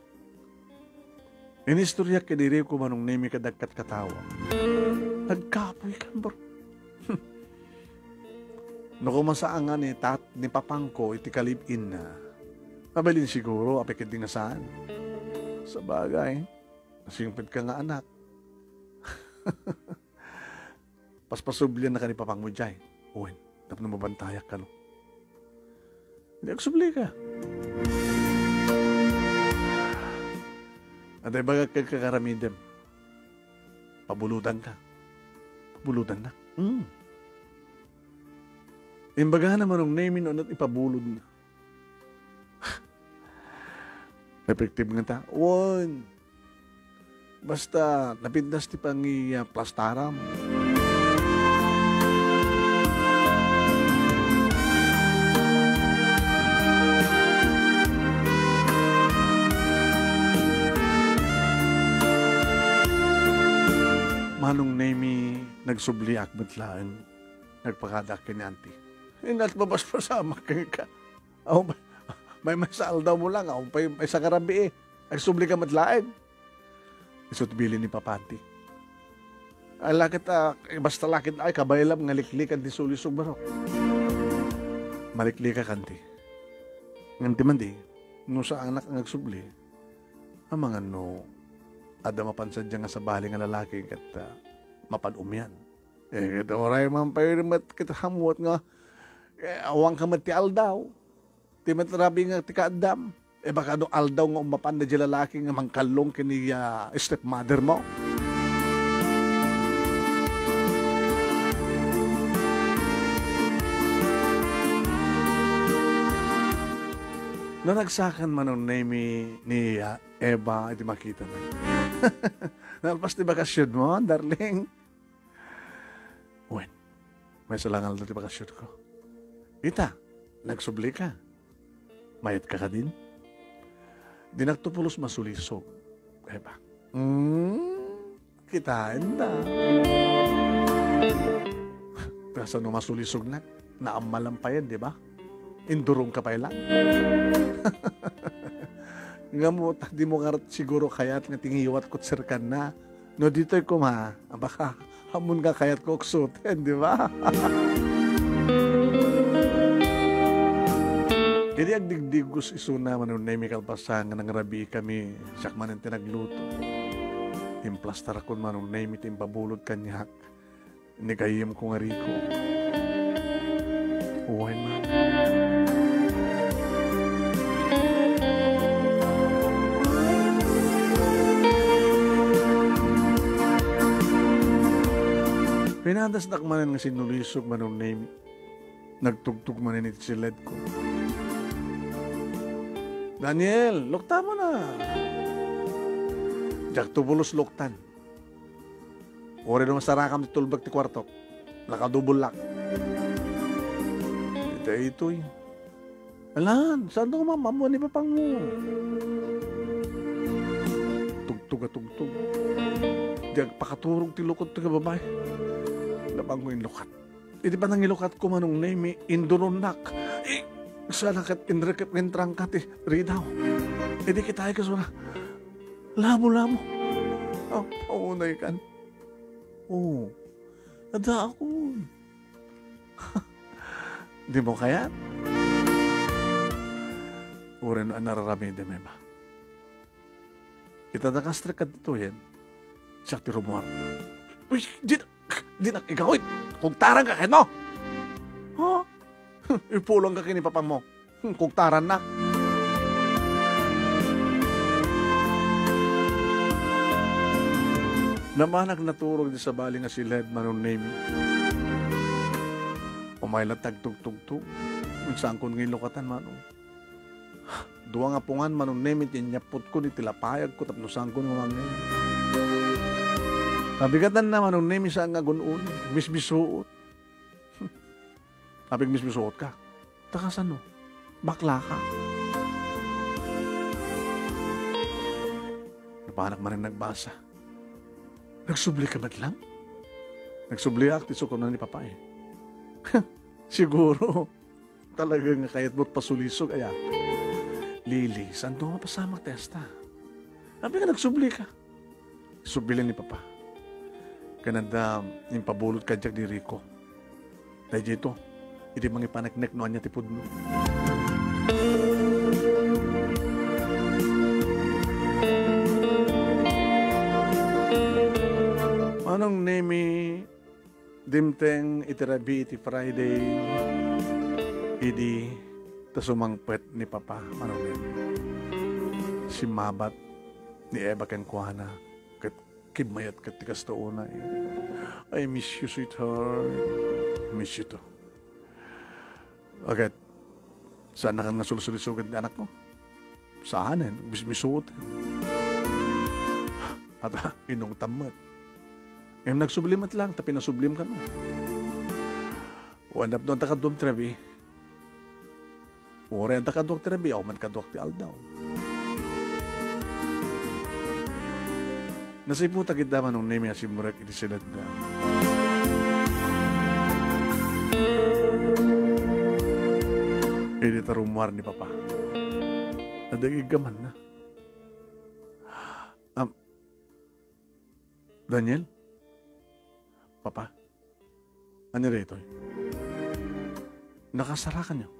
Inistoryak ken ni Rico Manong Nemy kadagkat katawa. Nagkapoy kan, bro. No kumasaan nga ni tat-, ni papangko iti kalib-inna, mabalin siguro, apay ketdi nga saan. Sabagay, nasingpet ka nga anak. Paspasublian na ka ni papangmo jay. Wen, tapno mabantayak kano. Di agsubli ka. Adda ibagak kenka nga aramidem. Pabulodan ka. Pabulodan na. Hmm. Imbagana Manong Nemy no ania ti ipabulodna. Effective ngata. Wen. Basta napintas ti pangi-, ah, plastaram. Manong Nemy, nagsubliak met laeng. Nagpakadaak ken ni Auntie. Inat mabasbasamak kenka. Aw, may, may, maysa aldaw mo lang, aw, may, maysa nga rabii, eh. Agsubli ka met laeng. Isut' bilin ni Papa Auntie. Ay, lakit, ah, basta lakit, ay, kabaylam nga liklikan ti sulisog, baro. Maliklikak, Auntie. Ngem ti madi, no saanak nga agsubli, amangan no, adda mapan sadiay nga sabali nga lalaki ket, ah, mapan umian. Eh, ket uray man pay met ket hamut nga, eh, awan ka met ti aldaw. Ti met rabii nga ti kaaddam. Eh, baka no aldaw nga ummapan daydiay lalaki nga mangkallong ken ni, ah, stepmother mo. Naragsakan Manong Nemy ni, ah, Eva iti makitana. Nalpas ti bakasion mo, darling. Wen, maysa lang aldaw ti bakasionko. Ita, nagsubli ka. Mayat ka kadin? Dinak to pulos masulisog. Eva. Hmm, kitaen ta. Kasano masulisognak? Naammalam payen, di ba? Indurong ka pay lang. Ngem ta dimo ngarud siguro kayat nga ti ngiwatko ti serkanna. No ditoy koma, baka ammon nga kayatko uksoten, di ba? Idi agdigdiggos isuna Manong Nemy kalpasan nga nangrabii kami, siak manen ti nagluto. Implastarakon Manong Nemy ti impabulod kaniak. Ni gayyemko nga Rico. Wen man. Pinadasnak manen nga sinulisog Manong Nemy. Nagtugtog manen iti siledko. "Daniel, lukta mo na." Diak to pulos luktan. Uray no masarakam ti tulbek ti kuartok, nakadubolak. Iti daytoy. Alan, saan nga mamammo ni papangmo? Tugtog a tugtog. Di agpakaturog ti lukot ti babai. Napangmo inlukat. Iti panangilukatko Manong Nemy, induronnak. Eh, sana ket inrekep nga intrangka ti ridaw. Idi kitaek isuna, lamo-lamo. Aw, paunay kan. Oo. Addaakon. Dimo kayat? Uray no ania ti aramidem, Eva. Ita dakastrek kadtoyen, Siak ti rummuar. Uy, di, dinak igawid. Kugtaranka kenno. Ha? Ipulongka ken ni papangmo. Hmm, kugtarannak. Napanak naturog idi sabali nga siled, Manong Nemi. Umay latta agtugtugtog. Saanko nga ilukatan, Manong. Dua nga pungan, Manong Nemi, ti inyapputkon iti lapayagko tapno saanko nga mangngeg. Nabigatanna, Manong Nemi, saan nga agun-uni. Mismisuot. Apigmismisuotka. Ta kasano? Baklaka. Napanak manen nagbasa. Nagsublika met lang? Nagsubliak, ti sukunan ni Papa, eh. Siguro, talaga nga kayatmo't pasulisog, aya. Lily, saanto nga mapasamak ti asta? Apay nga nagsublika? Subli ni Papa. Ken adda impabulod kadiak ni Rico. Daydiay to, idi mangipaneknek no ania ti pudno. Manong Nemi, dimteng iti rabii iti Friday, idi ta sumangpet ni Papa, Manong Nemi. Simmabat ni Eva kenkuana, ket kimmayat ket ti kasta unay. "I miss you, sweetheart. Miss you too." Agat, saan nakan nga sulsulisogen ti anakko? Saanen, mismisuot. Ata, inungtam met. Ngem nagsubli met lang, ta pinasublim kano. Wen, tapno adda kaduam ti rabii. Uray adda kaduak ti rabii, awan met kaduak ti aldaw. Nasiputak ida, Manong Nemi, a simrek iti siledda. Idi ta rummuar ni Papa. Adda iggamanna. Am, Daniel? Papa? Ania daytoy? Nakasarakanyo?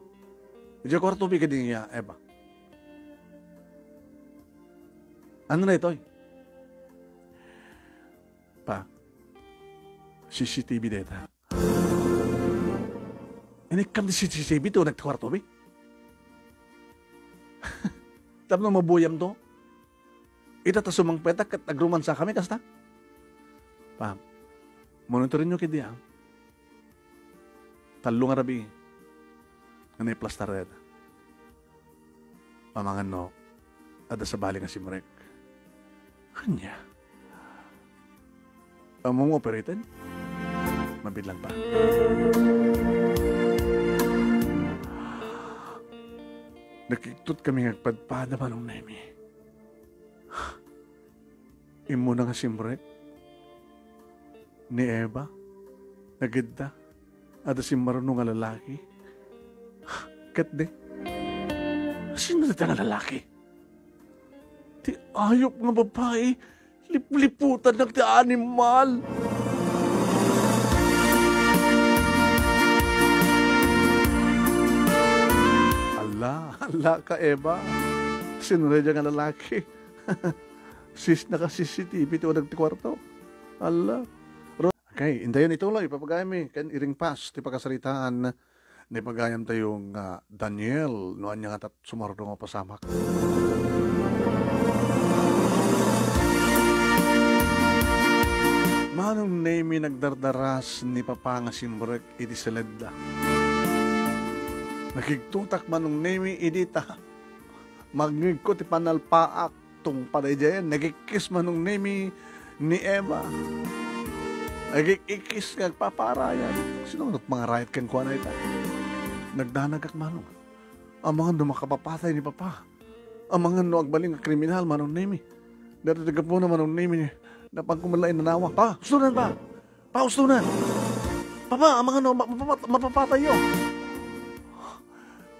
Idiay kuartomi kadi ni Eva. Ania daytoy? Pa, C C T V dayta. Inikkam ti C C T V ti uneg ti kuartomi? Tapno mabuyamto? Ita ta sumangpetak ket agrumansakami kasta? Pa, monitorenyo kadi, a. Tallo nga rabii nga naiplastar dayta. Amangan no adda sabali nga simrek. Ania? Ammom nga operated? Mabiit lang, Pa. Nakiktot kami nga agpadpada, Manong Nemi. Immuna nga simrek ni Eva, nga ket adda, adda simmaruno nga lalaki. Ket di, sino dayta nga lalaki? Ti ayup nga babai, lipliputanak ti animal. Ala, ala ka, Eva. Sino dayta nga lalaki? Sis, naka-C C T V ti uneg ti kuarto. Ala. Ro-, okay, intayon ituloy, ipapagayammi ken iringpas ti pakasaritaan ni pagayamtayo nga Daniel, no ania nga tat-, sumaruno nga pasamak. Manong Nemi, nagdardaras ni Papa nga simrek iti siledda. Nakiktotak, Manong Nemi, idi ta mangngegko ti panalpaak. Tungpal idiayen, nagik-kiss, Manong Nemi, ni Eva. Nagik-kiss nga agpaparayan. Sino nga mangarayat kenkuana ita? Nagdanagak, Manong. Amangan no makapapatay ni Papa. Amangan no agbalin nga kriminal, Manong Nemi. Daytoy ti gapuna, Manong Nemi, napanko met la inanawak. Pa, ustonan, Pa! Paustonan! Papa, amangan no ma-, mapapa-, mapapatayyo.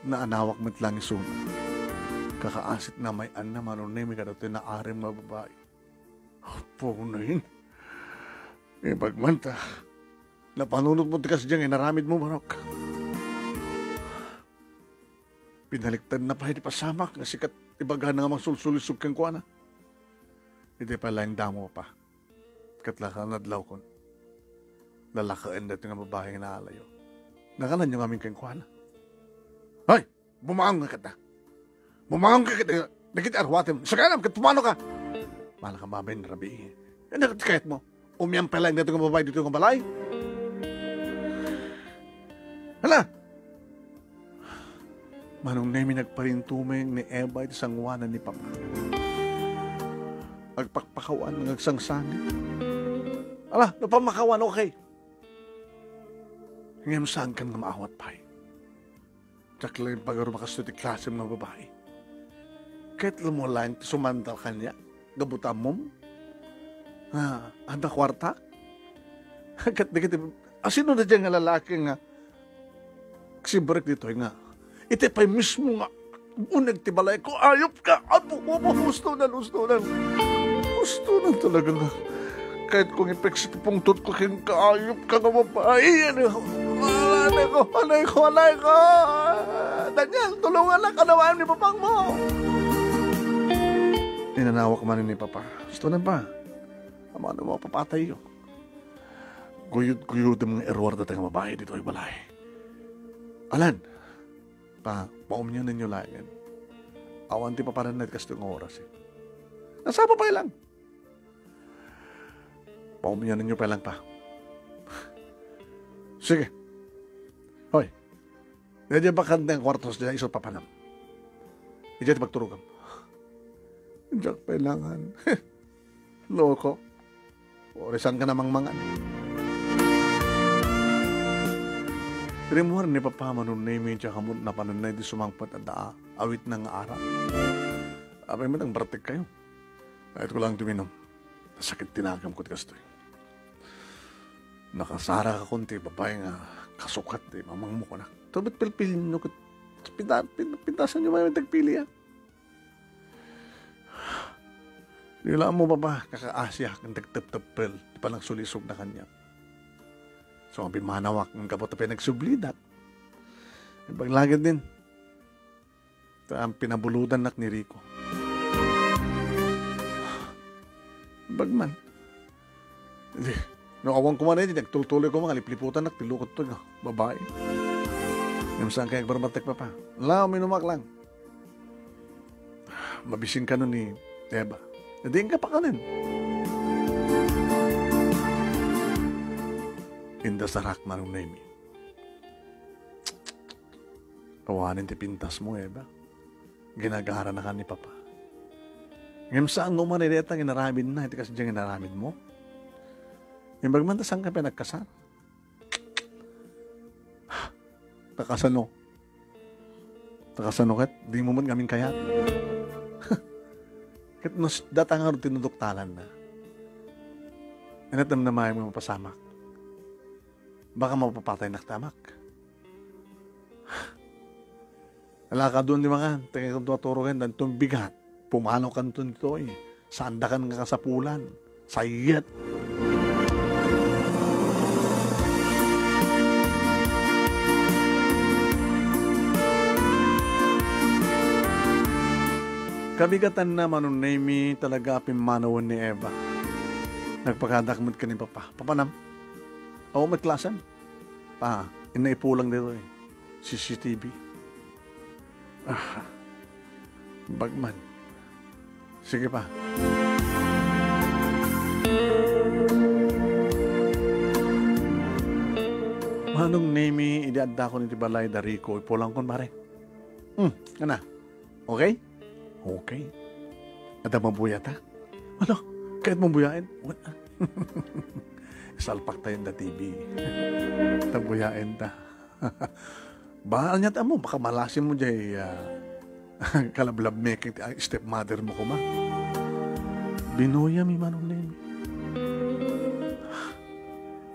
Naanawak met lang isuna. Kakaasit nga may-anna, Manong Nemi, kadagiti naarim nga babai. Apo, ngayon. Ipagmanta. Napanunotmo ti kasdiay nga inaramidmo, Manok. Pinaliktadna pay ti pasamak nga sika ti ibagana nga mangsulsulisog kenkuana. Iti pay laeng damo, Pa. Ket la, kanadlawkon, lalakaen daytoy nga babai nga inaalayo. Nakalanyo ngamin kenkuana. Hoy! Bumangon ka kata. Bumangon ka kata. Dagiti arwatem. Saka alam ket pumano ka. Malaka babay na rabii. Ano ka tikayat mo? Umiam pa lang dito nga babai dito nga balay. Hala! Manong Nemi, nagparintumeng ni Eva iti sanguanan ni Papa. Agpakpakawan, agsangsangit. Ala, no pamakawan, okay. Ngem saan kan nga maawat pay? Diak laeng pagaruba kastoy ti klasem nga babai. Ket laeng ti sumandal kaniak, gapu ta ammom nga adda kuarta. Ket dagiti, asino daydiay nga lalaki nga agsibrek ditoy nga iti pay mismo nga uneg ti balayko, ayup ka! Apo, apo, husto na, husto na. Husto na talaga nga. Kahit kung ipeks iti pungtot ko, king kaayup ka nga babai. Ano, anay ko, anay ko, anay ko. Daniel, tulungan na, kanawan ni papang mo. Inanawak man ni Papa. Gusto na ba? Amano mo, papatay yo. Guyod-guyodem nga error data nga babai ditoy balay. Alan, pa, paumnyo ninyo laengen. Awan ti paparanay kasto nga oras, eh. Nasapa pa lang. Paumnyo ninyo pa lang pa. Sige. Hoy. Diay bakante nga kwartos, diay isu papanam. Idiay ti pagturogam. Diak kailangan. Loko. Ori saan ka namangmangan. Rimmuar ni Papa Manong Nemi, diak ammo napananay ti sumangpet a daa, awit na nga arak. Apay met, agbartek kayo. Kahit ko lang tuminom. Nasakit ti nakam ko ti kastoy. Nakasarak akon ti babai nga kasukat ti mamangmo kunak. Tubit pilpilin no ket pita-, pin-, pintasan nyo may tagpili, ah. Di la mo, Papa, kakaasiak nga tagtepteppel ti panagsulisog na kaniak. So, abimanawak nga gapu ta pinagsubli dak. Ibaglagid din. Ta pinabulodannak ni Rico. Bagman. Di, no awan ko man, eh, di nagtutuloy ko, mga lipliputannak ti lukot to, no? Babai. Ngem saan kaya agbarbartek, Papa? Ala, uminumak lang. Mabising ka nun ni Eva. Di ka pa kanin. Inda sarak, Manong Nemi. Awanen ti pintas mo, Eva. Ginagara na ka ni Papa. Ngem saan nga umanay dayta nga inaramid na, iti kasdiay nga inaramid mo? Imbag man ta saan ka pinagkasar? Takasano? Takasano ket? Di mo man ngamin kayat. Ket no s-, data nga tinuduktalan na. Inatem na maay mo mapasamak. Baka mapapatay nak tamak. Alakadon di makan, tingay kung tumaturo kayo, danton bigat. Pumano kanton ditoy. Saan da kan nga kasapulan. Sayet. Kabigatan na, Manong Nemi, talaga a pimmanawen ni Eva. Nagpakadak met ken ni Papa. Papanam? Awan met klasem. Pa, inna ipulang ditoy. C C T V. Ah, bagman. Sige pa. Manong Nemi, idi addakon iti balay da Rico, ipulangkon, pare. Hmm, ana. Okay? Okay. Adda mabuyata? Ano? Kahit mabuyain? Wala. Salpak tayo da T V. Tabuyain ta. Ba, anya ta mo, baka malasin mo jay, ah, kalablab making ti, ah, stepmother mo kuma. Binuya mi, Manong Nemi.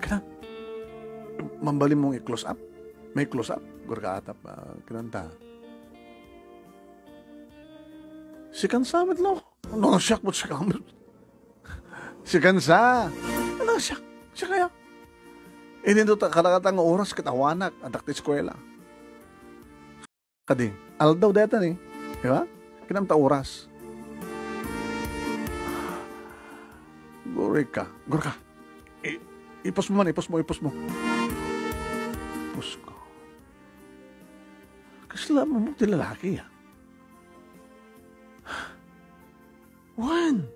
Kana, mambalin mong i-close up? May close up? Gurka atap, ah, kinanta. Sikan sa met, lo. Ano siya mo sikan? Sikan sa. Ano siya? Siya kaya? Ininto ta, kalakatan nga oras, ket awanak, adda ti eskwela. Kadi, aldaw dayta ni, di ba? Kinanta oras. Gurika. Gurika. I-, ipusmo man, ipusmo, ipusmo. Pusko. Kasla mo ti lalaki, ah. Wen.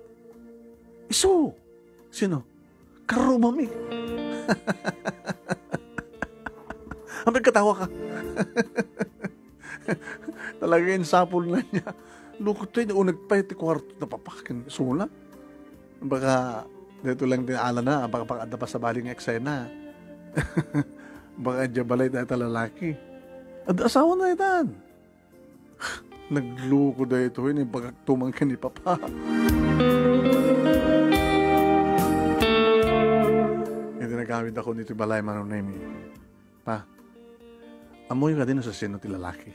Isu. Sino? Karrubami. Apay katawa ka? Talaga insapul na niya. Lukot to, uneg pa iti kuarto na papakin. Suna. Baka, dito lang din ala na, baka, baka adda pa sa bali nga eksena. Baka adya balay tayo ta lalaki. At asawa na itan. Nagluko daytoy, ni bagak tumang ken ni Papa. Iti nagawid ako dito balay, Manong Nemi. Pa, ammoyo kadi no sasino ti lalaki?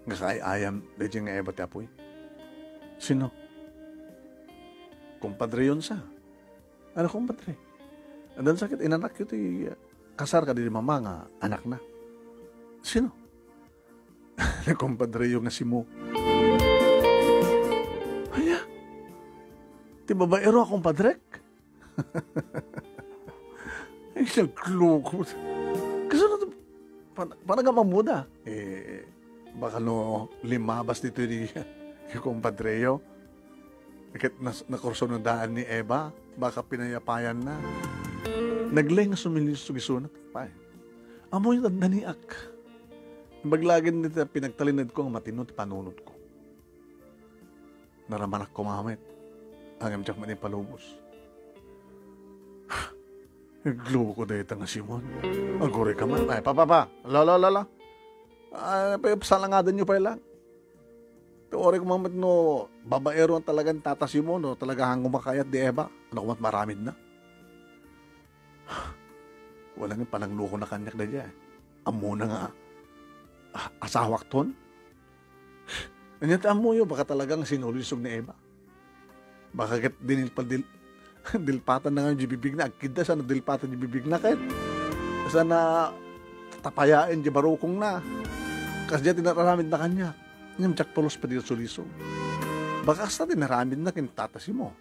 Nga kaay-ayam, daytoy nga Eva ti apoy. Sino? Kumpadre yun sa. Ano kumpadre? Adan sakit, inanak yun ti, uh, kasar kadi ni mama nga anak na. Sino? Kumpadre yung nga si Mo. Aya? Ti babaero a kumpadrek? Ay, nagluko. Kasano to? Pan-, panagamamuda? Eh, baka no limabas dito ni, ni kumpadre yo. Ket nas-, nakursunodaan ni Eva, baka pinayapayan na. Nagleng sumili-, sugisuna. Pay. Amoy nagdaniak. Baglagen dita pinagtalined ko nga matino ti panunot ko. Naramanak ko mamet. Angem diak man ipalubos. Nagluko dayta nga Simon. Aguri ka man. Ay, pa, pa, pa. Lolo, lolo. Ay, pa, salangadan nyo pa lang. Tuorik man met no babaero talaga ni Tata Simon, no? Talaga hanggo makayat di Eva. Ano kumat maramid na? Wala nga panangluko na kanyak da dyan. Amo na nga, ah, asawak ton? Anya ta ammoyo, baka talagang sinulisog ni Eva. Baka ket dinil-, dil-, dilpatan na nga di bibig na, agkidda sana dilpatan di bibig na ket. Sana tapayaen di barukong na. Kas di tinaramid na kanya. Ngem diak pulos pa di sulisog. Baka asta tinaramid na ken Tata Simon.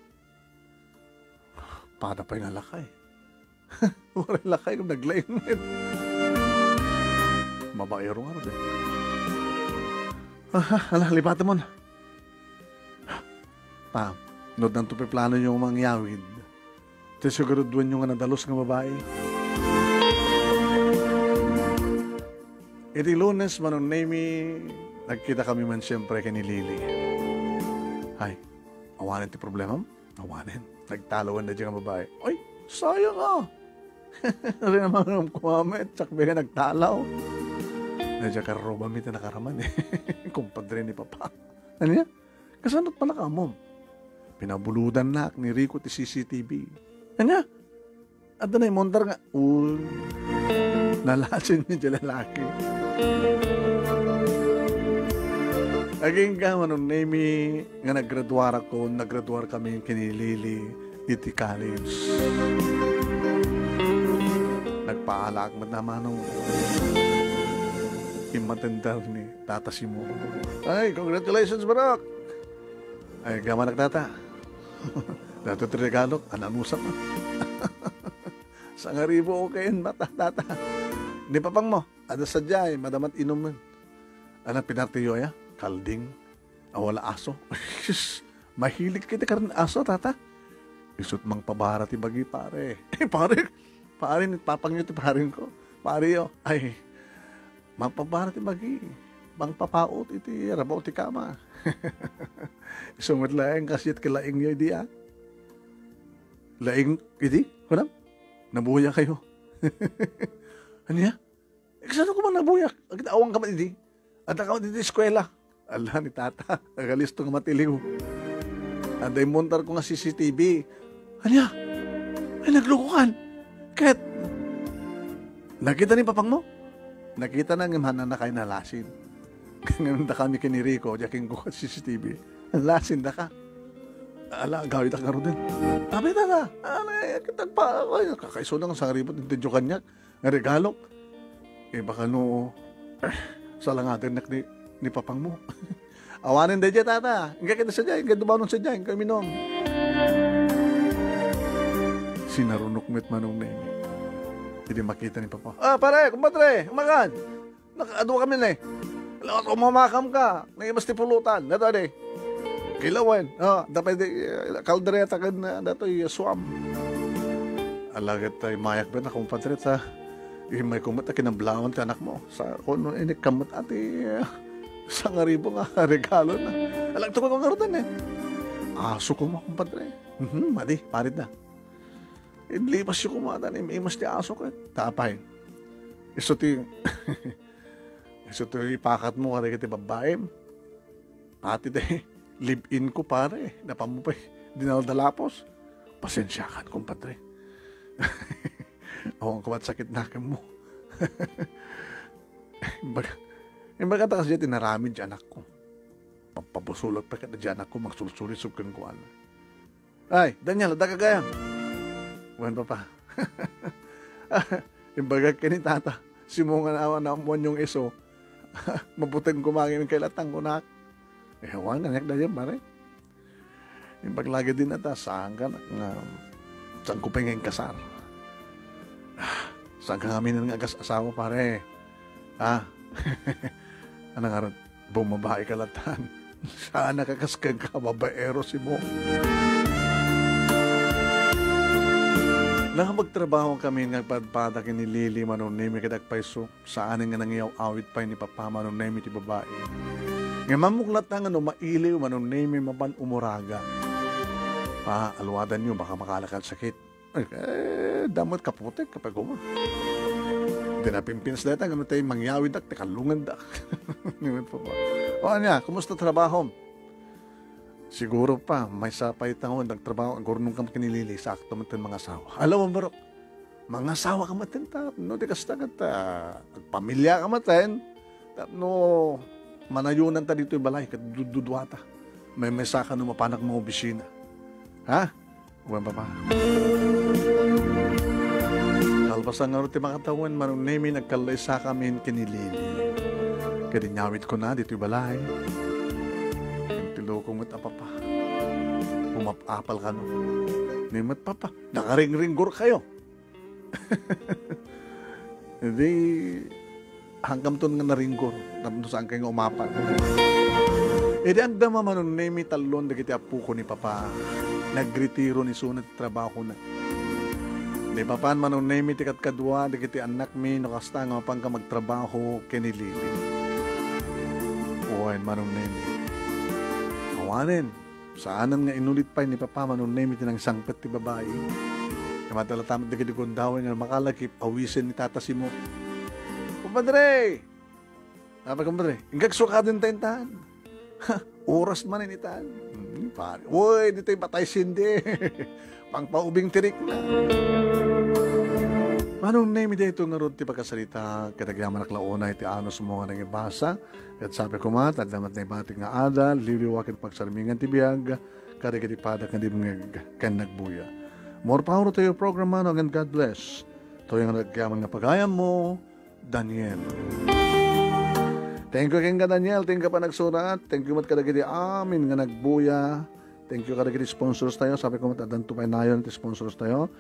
Pada pay nga lakay. Waray lakay, naglaing met. Babaero nga, Rodel. Aha, ala, lipaten mo na. Pa, no danto pay plano yung mangyawid, ti siguraduan yung nga nadalus nga babae. Iti Lunes, Manong Nemi, nagkita kami man siyempre kay ni Lily. Ay, awanen ti problema mo? Awanen. Nagtalawan na dyan nga babae. Ay, sayang ah. Ari naman ang kumamit, sakbi nga nagtalaw. Na dyan karuba mi tinakaraman eh. Kumpadre ni Papa. Ano yan? Kasanot pala ka, Mom? Pinabuludan na ni Rico ti C C T V. Ano? Adda na imontar nga, "Uy, nalasin ni di lalaki." Agingga, Manong Nemi, nga naggraduar ako, naggraduar kami kini Lily iti college. Nagpaalaak met na manong immatendar ni Tata Simo. Ay, congratulations, Barok! Ay, gamanak, Tata. Dato ti regalok, ananusa pa. Sangaribo, okay, mata, Tata. Ni papang mo, ada sadiay, madamat inumen. Ano, pinartiyo ya? Kalding. Awala aso. Sus, mahilig kita karon aso, Tata. Isut mangpabara ti bagi, pare. Eh, pare, pare, ni papang yo ti paring ko. Pare yo, ay, mangpabara ti bagi. Mangpapaot iti rabaw ti kama. Isu met laeng kasdiay ket laeng yo idi, ah. Laeng idi? Kunam? Nabuya kayo. Ania? Eh, kasano ko man nabuyak? Agid awang ka man idi? Adda ka man idi eskwela? Ala ni Tata, agalisto nga matiliw. Adda imontar ko nga C C T V. Ania? Ay, nagluko kan. Ket, nakita ni papang mo? Nakita na nga manana kay nalasin. Ngem da kami kiniriko, diak ingko C C T V. Lasin da ka. Ala, agawid ak ngaruden. Abi, Tata, ala, eh, kita pa, ay, kakaiso na nga sangribot, intedyo kanyak. Nga regalok. Eh, baka no, eh, salangaden nak ni, ni papang mo. Awanen da dya, Tata. Ingka kita sadya, ingka dumanon sadya, ingka minum. Sinarunok met Manong Nemi. Idi makita ni Papa, "Ah, pare, kumpadre, umakan! Nakaadu kami ni. Lawas, umamakam ka. Naimas ti pulutan. Data di. Kilawen. Ah, dapat di, eh, kaldereta ken, ah, datoy, eh, suam." Alaget tay mayak ben, kumpadre, ta imay kumet a kinablawan ti anakmo. Sa, kung inikkammet ati, eh, sangaribo nga regalo na. Alag to ko nga rutan, eh. Aso ko mo, kumpadre. Mhm, madi, parit na. Inlipas yo kumatan, im-, imas ti aso ket. Tapay. Isu ti, isu ti ipakatmo kadagiti babbaim. Pati ti live-in ko, pare. Napammo pay dinaldalapos. Pasensiakan, kumpadre. Awan ko mat sakit nakem mo. Imbaga, imbaga ta kasi inaramid ti anakko. Pampabusulak pa kada ti anakko, magsulsulisog kenkuana. "Ay, Daniel, adda ka gayam?" Wen, Papa. Imbagak ken ni Tata, "Simo nga awan naammuan yung iso, mabuteng koma ngamin kailatang kunak." Eh, awan, kaniak dayam, pare. Imbag lagi din ata, saan ka na, nga, saan ko pa nga inkasar? Ah, saan ka nga minan nga agas-asawa, pare? Ah? Ano nga ron? Bumabae ka latan. Saan ka kas kenka, babaero simo. Nakapagtrabaho kami nga padpada ken ni Lily Manong Nemi ket agpayso, saan nga nangiyaw-awit pay ni Papa Manong Nemi ti babae. Nga mamuklat nga no mailiw Manong Nemi mapan umuraga. Pa, aluadan yo, baka makalakad sakit. Ay, eh, damot kaputek, kapag uma. Di na pimpins data, ano tayo, mangyawid dak, ti kallungan dak. Ni Papa. O, anya, kumusta trabaho? Siguro pa, maysa pay taon nagtrabaho, agurnong kam ken ni Lily, sakto met ti mangasawa. Alam mo, bro, mangasawa ka met ta, no, di kasta ket, ah, agpamilya ka met, tapno manayunan ta ditoy balay, ket dudduduata. Maymaysa ka no mapanak mga opisina. Ha? Wen, Papa. Kalpasan nga ti makatawen, Manong Nemi, nagkallaysa kami ken ni Lily. Ket inyawid ko na ditoy balay. Ti loko met a Papa. Umap-apal kano. Ni met Papa, nakaringringgor kayo. Di, hangkamton nga naringgor, tapno saan kay nga umapal. Idi agdama Manong Nemi, tallon dagiti apoko ni Papa. Nagretiro ni suna ti trabahona. Ni Papan Manong Nemi ti kadkadua dagiti annakmi, no kasta nga mapanka magtrabaho ken ni Lily. Wen, Manong Nemi. Awanen, saanen nga inulit pay ni Papa Manong Nemi ti nangsangpet ti babai. Kamatala tamat dagiti gundaway nga makalakip, awisen ni Tata Simo. Kumpadre! Apa, kumpadre? Inggag sukaden ta intan. Ha, oras man initan. Hmm, pare. Uy, dito'y patay sindi. Pangpaubing tirik na. Manong Nemi, dayto ngarud ti pakasarita, ket agyamanak la unay ti anus mo nga nangibasa. Ket sabi ko met, adda met naibatik nga adal, liwliwa ket pagsarmingan ti biag, kadagiti pada ken dimngeg ken nagbuya. More power to your program, Manong, and God bless. Toy nga nagyaman nga pagayam mo, Daniel. Thank you kenka, Daniel. Thank you pa nagsurat. Thank you met kadagiti amin nga nagbuya. Thank you kadagiti sponsors tayo. Sabi ko met, addanto pay nayon ti sponsors tayo.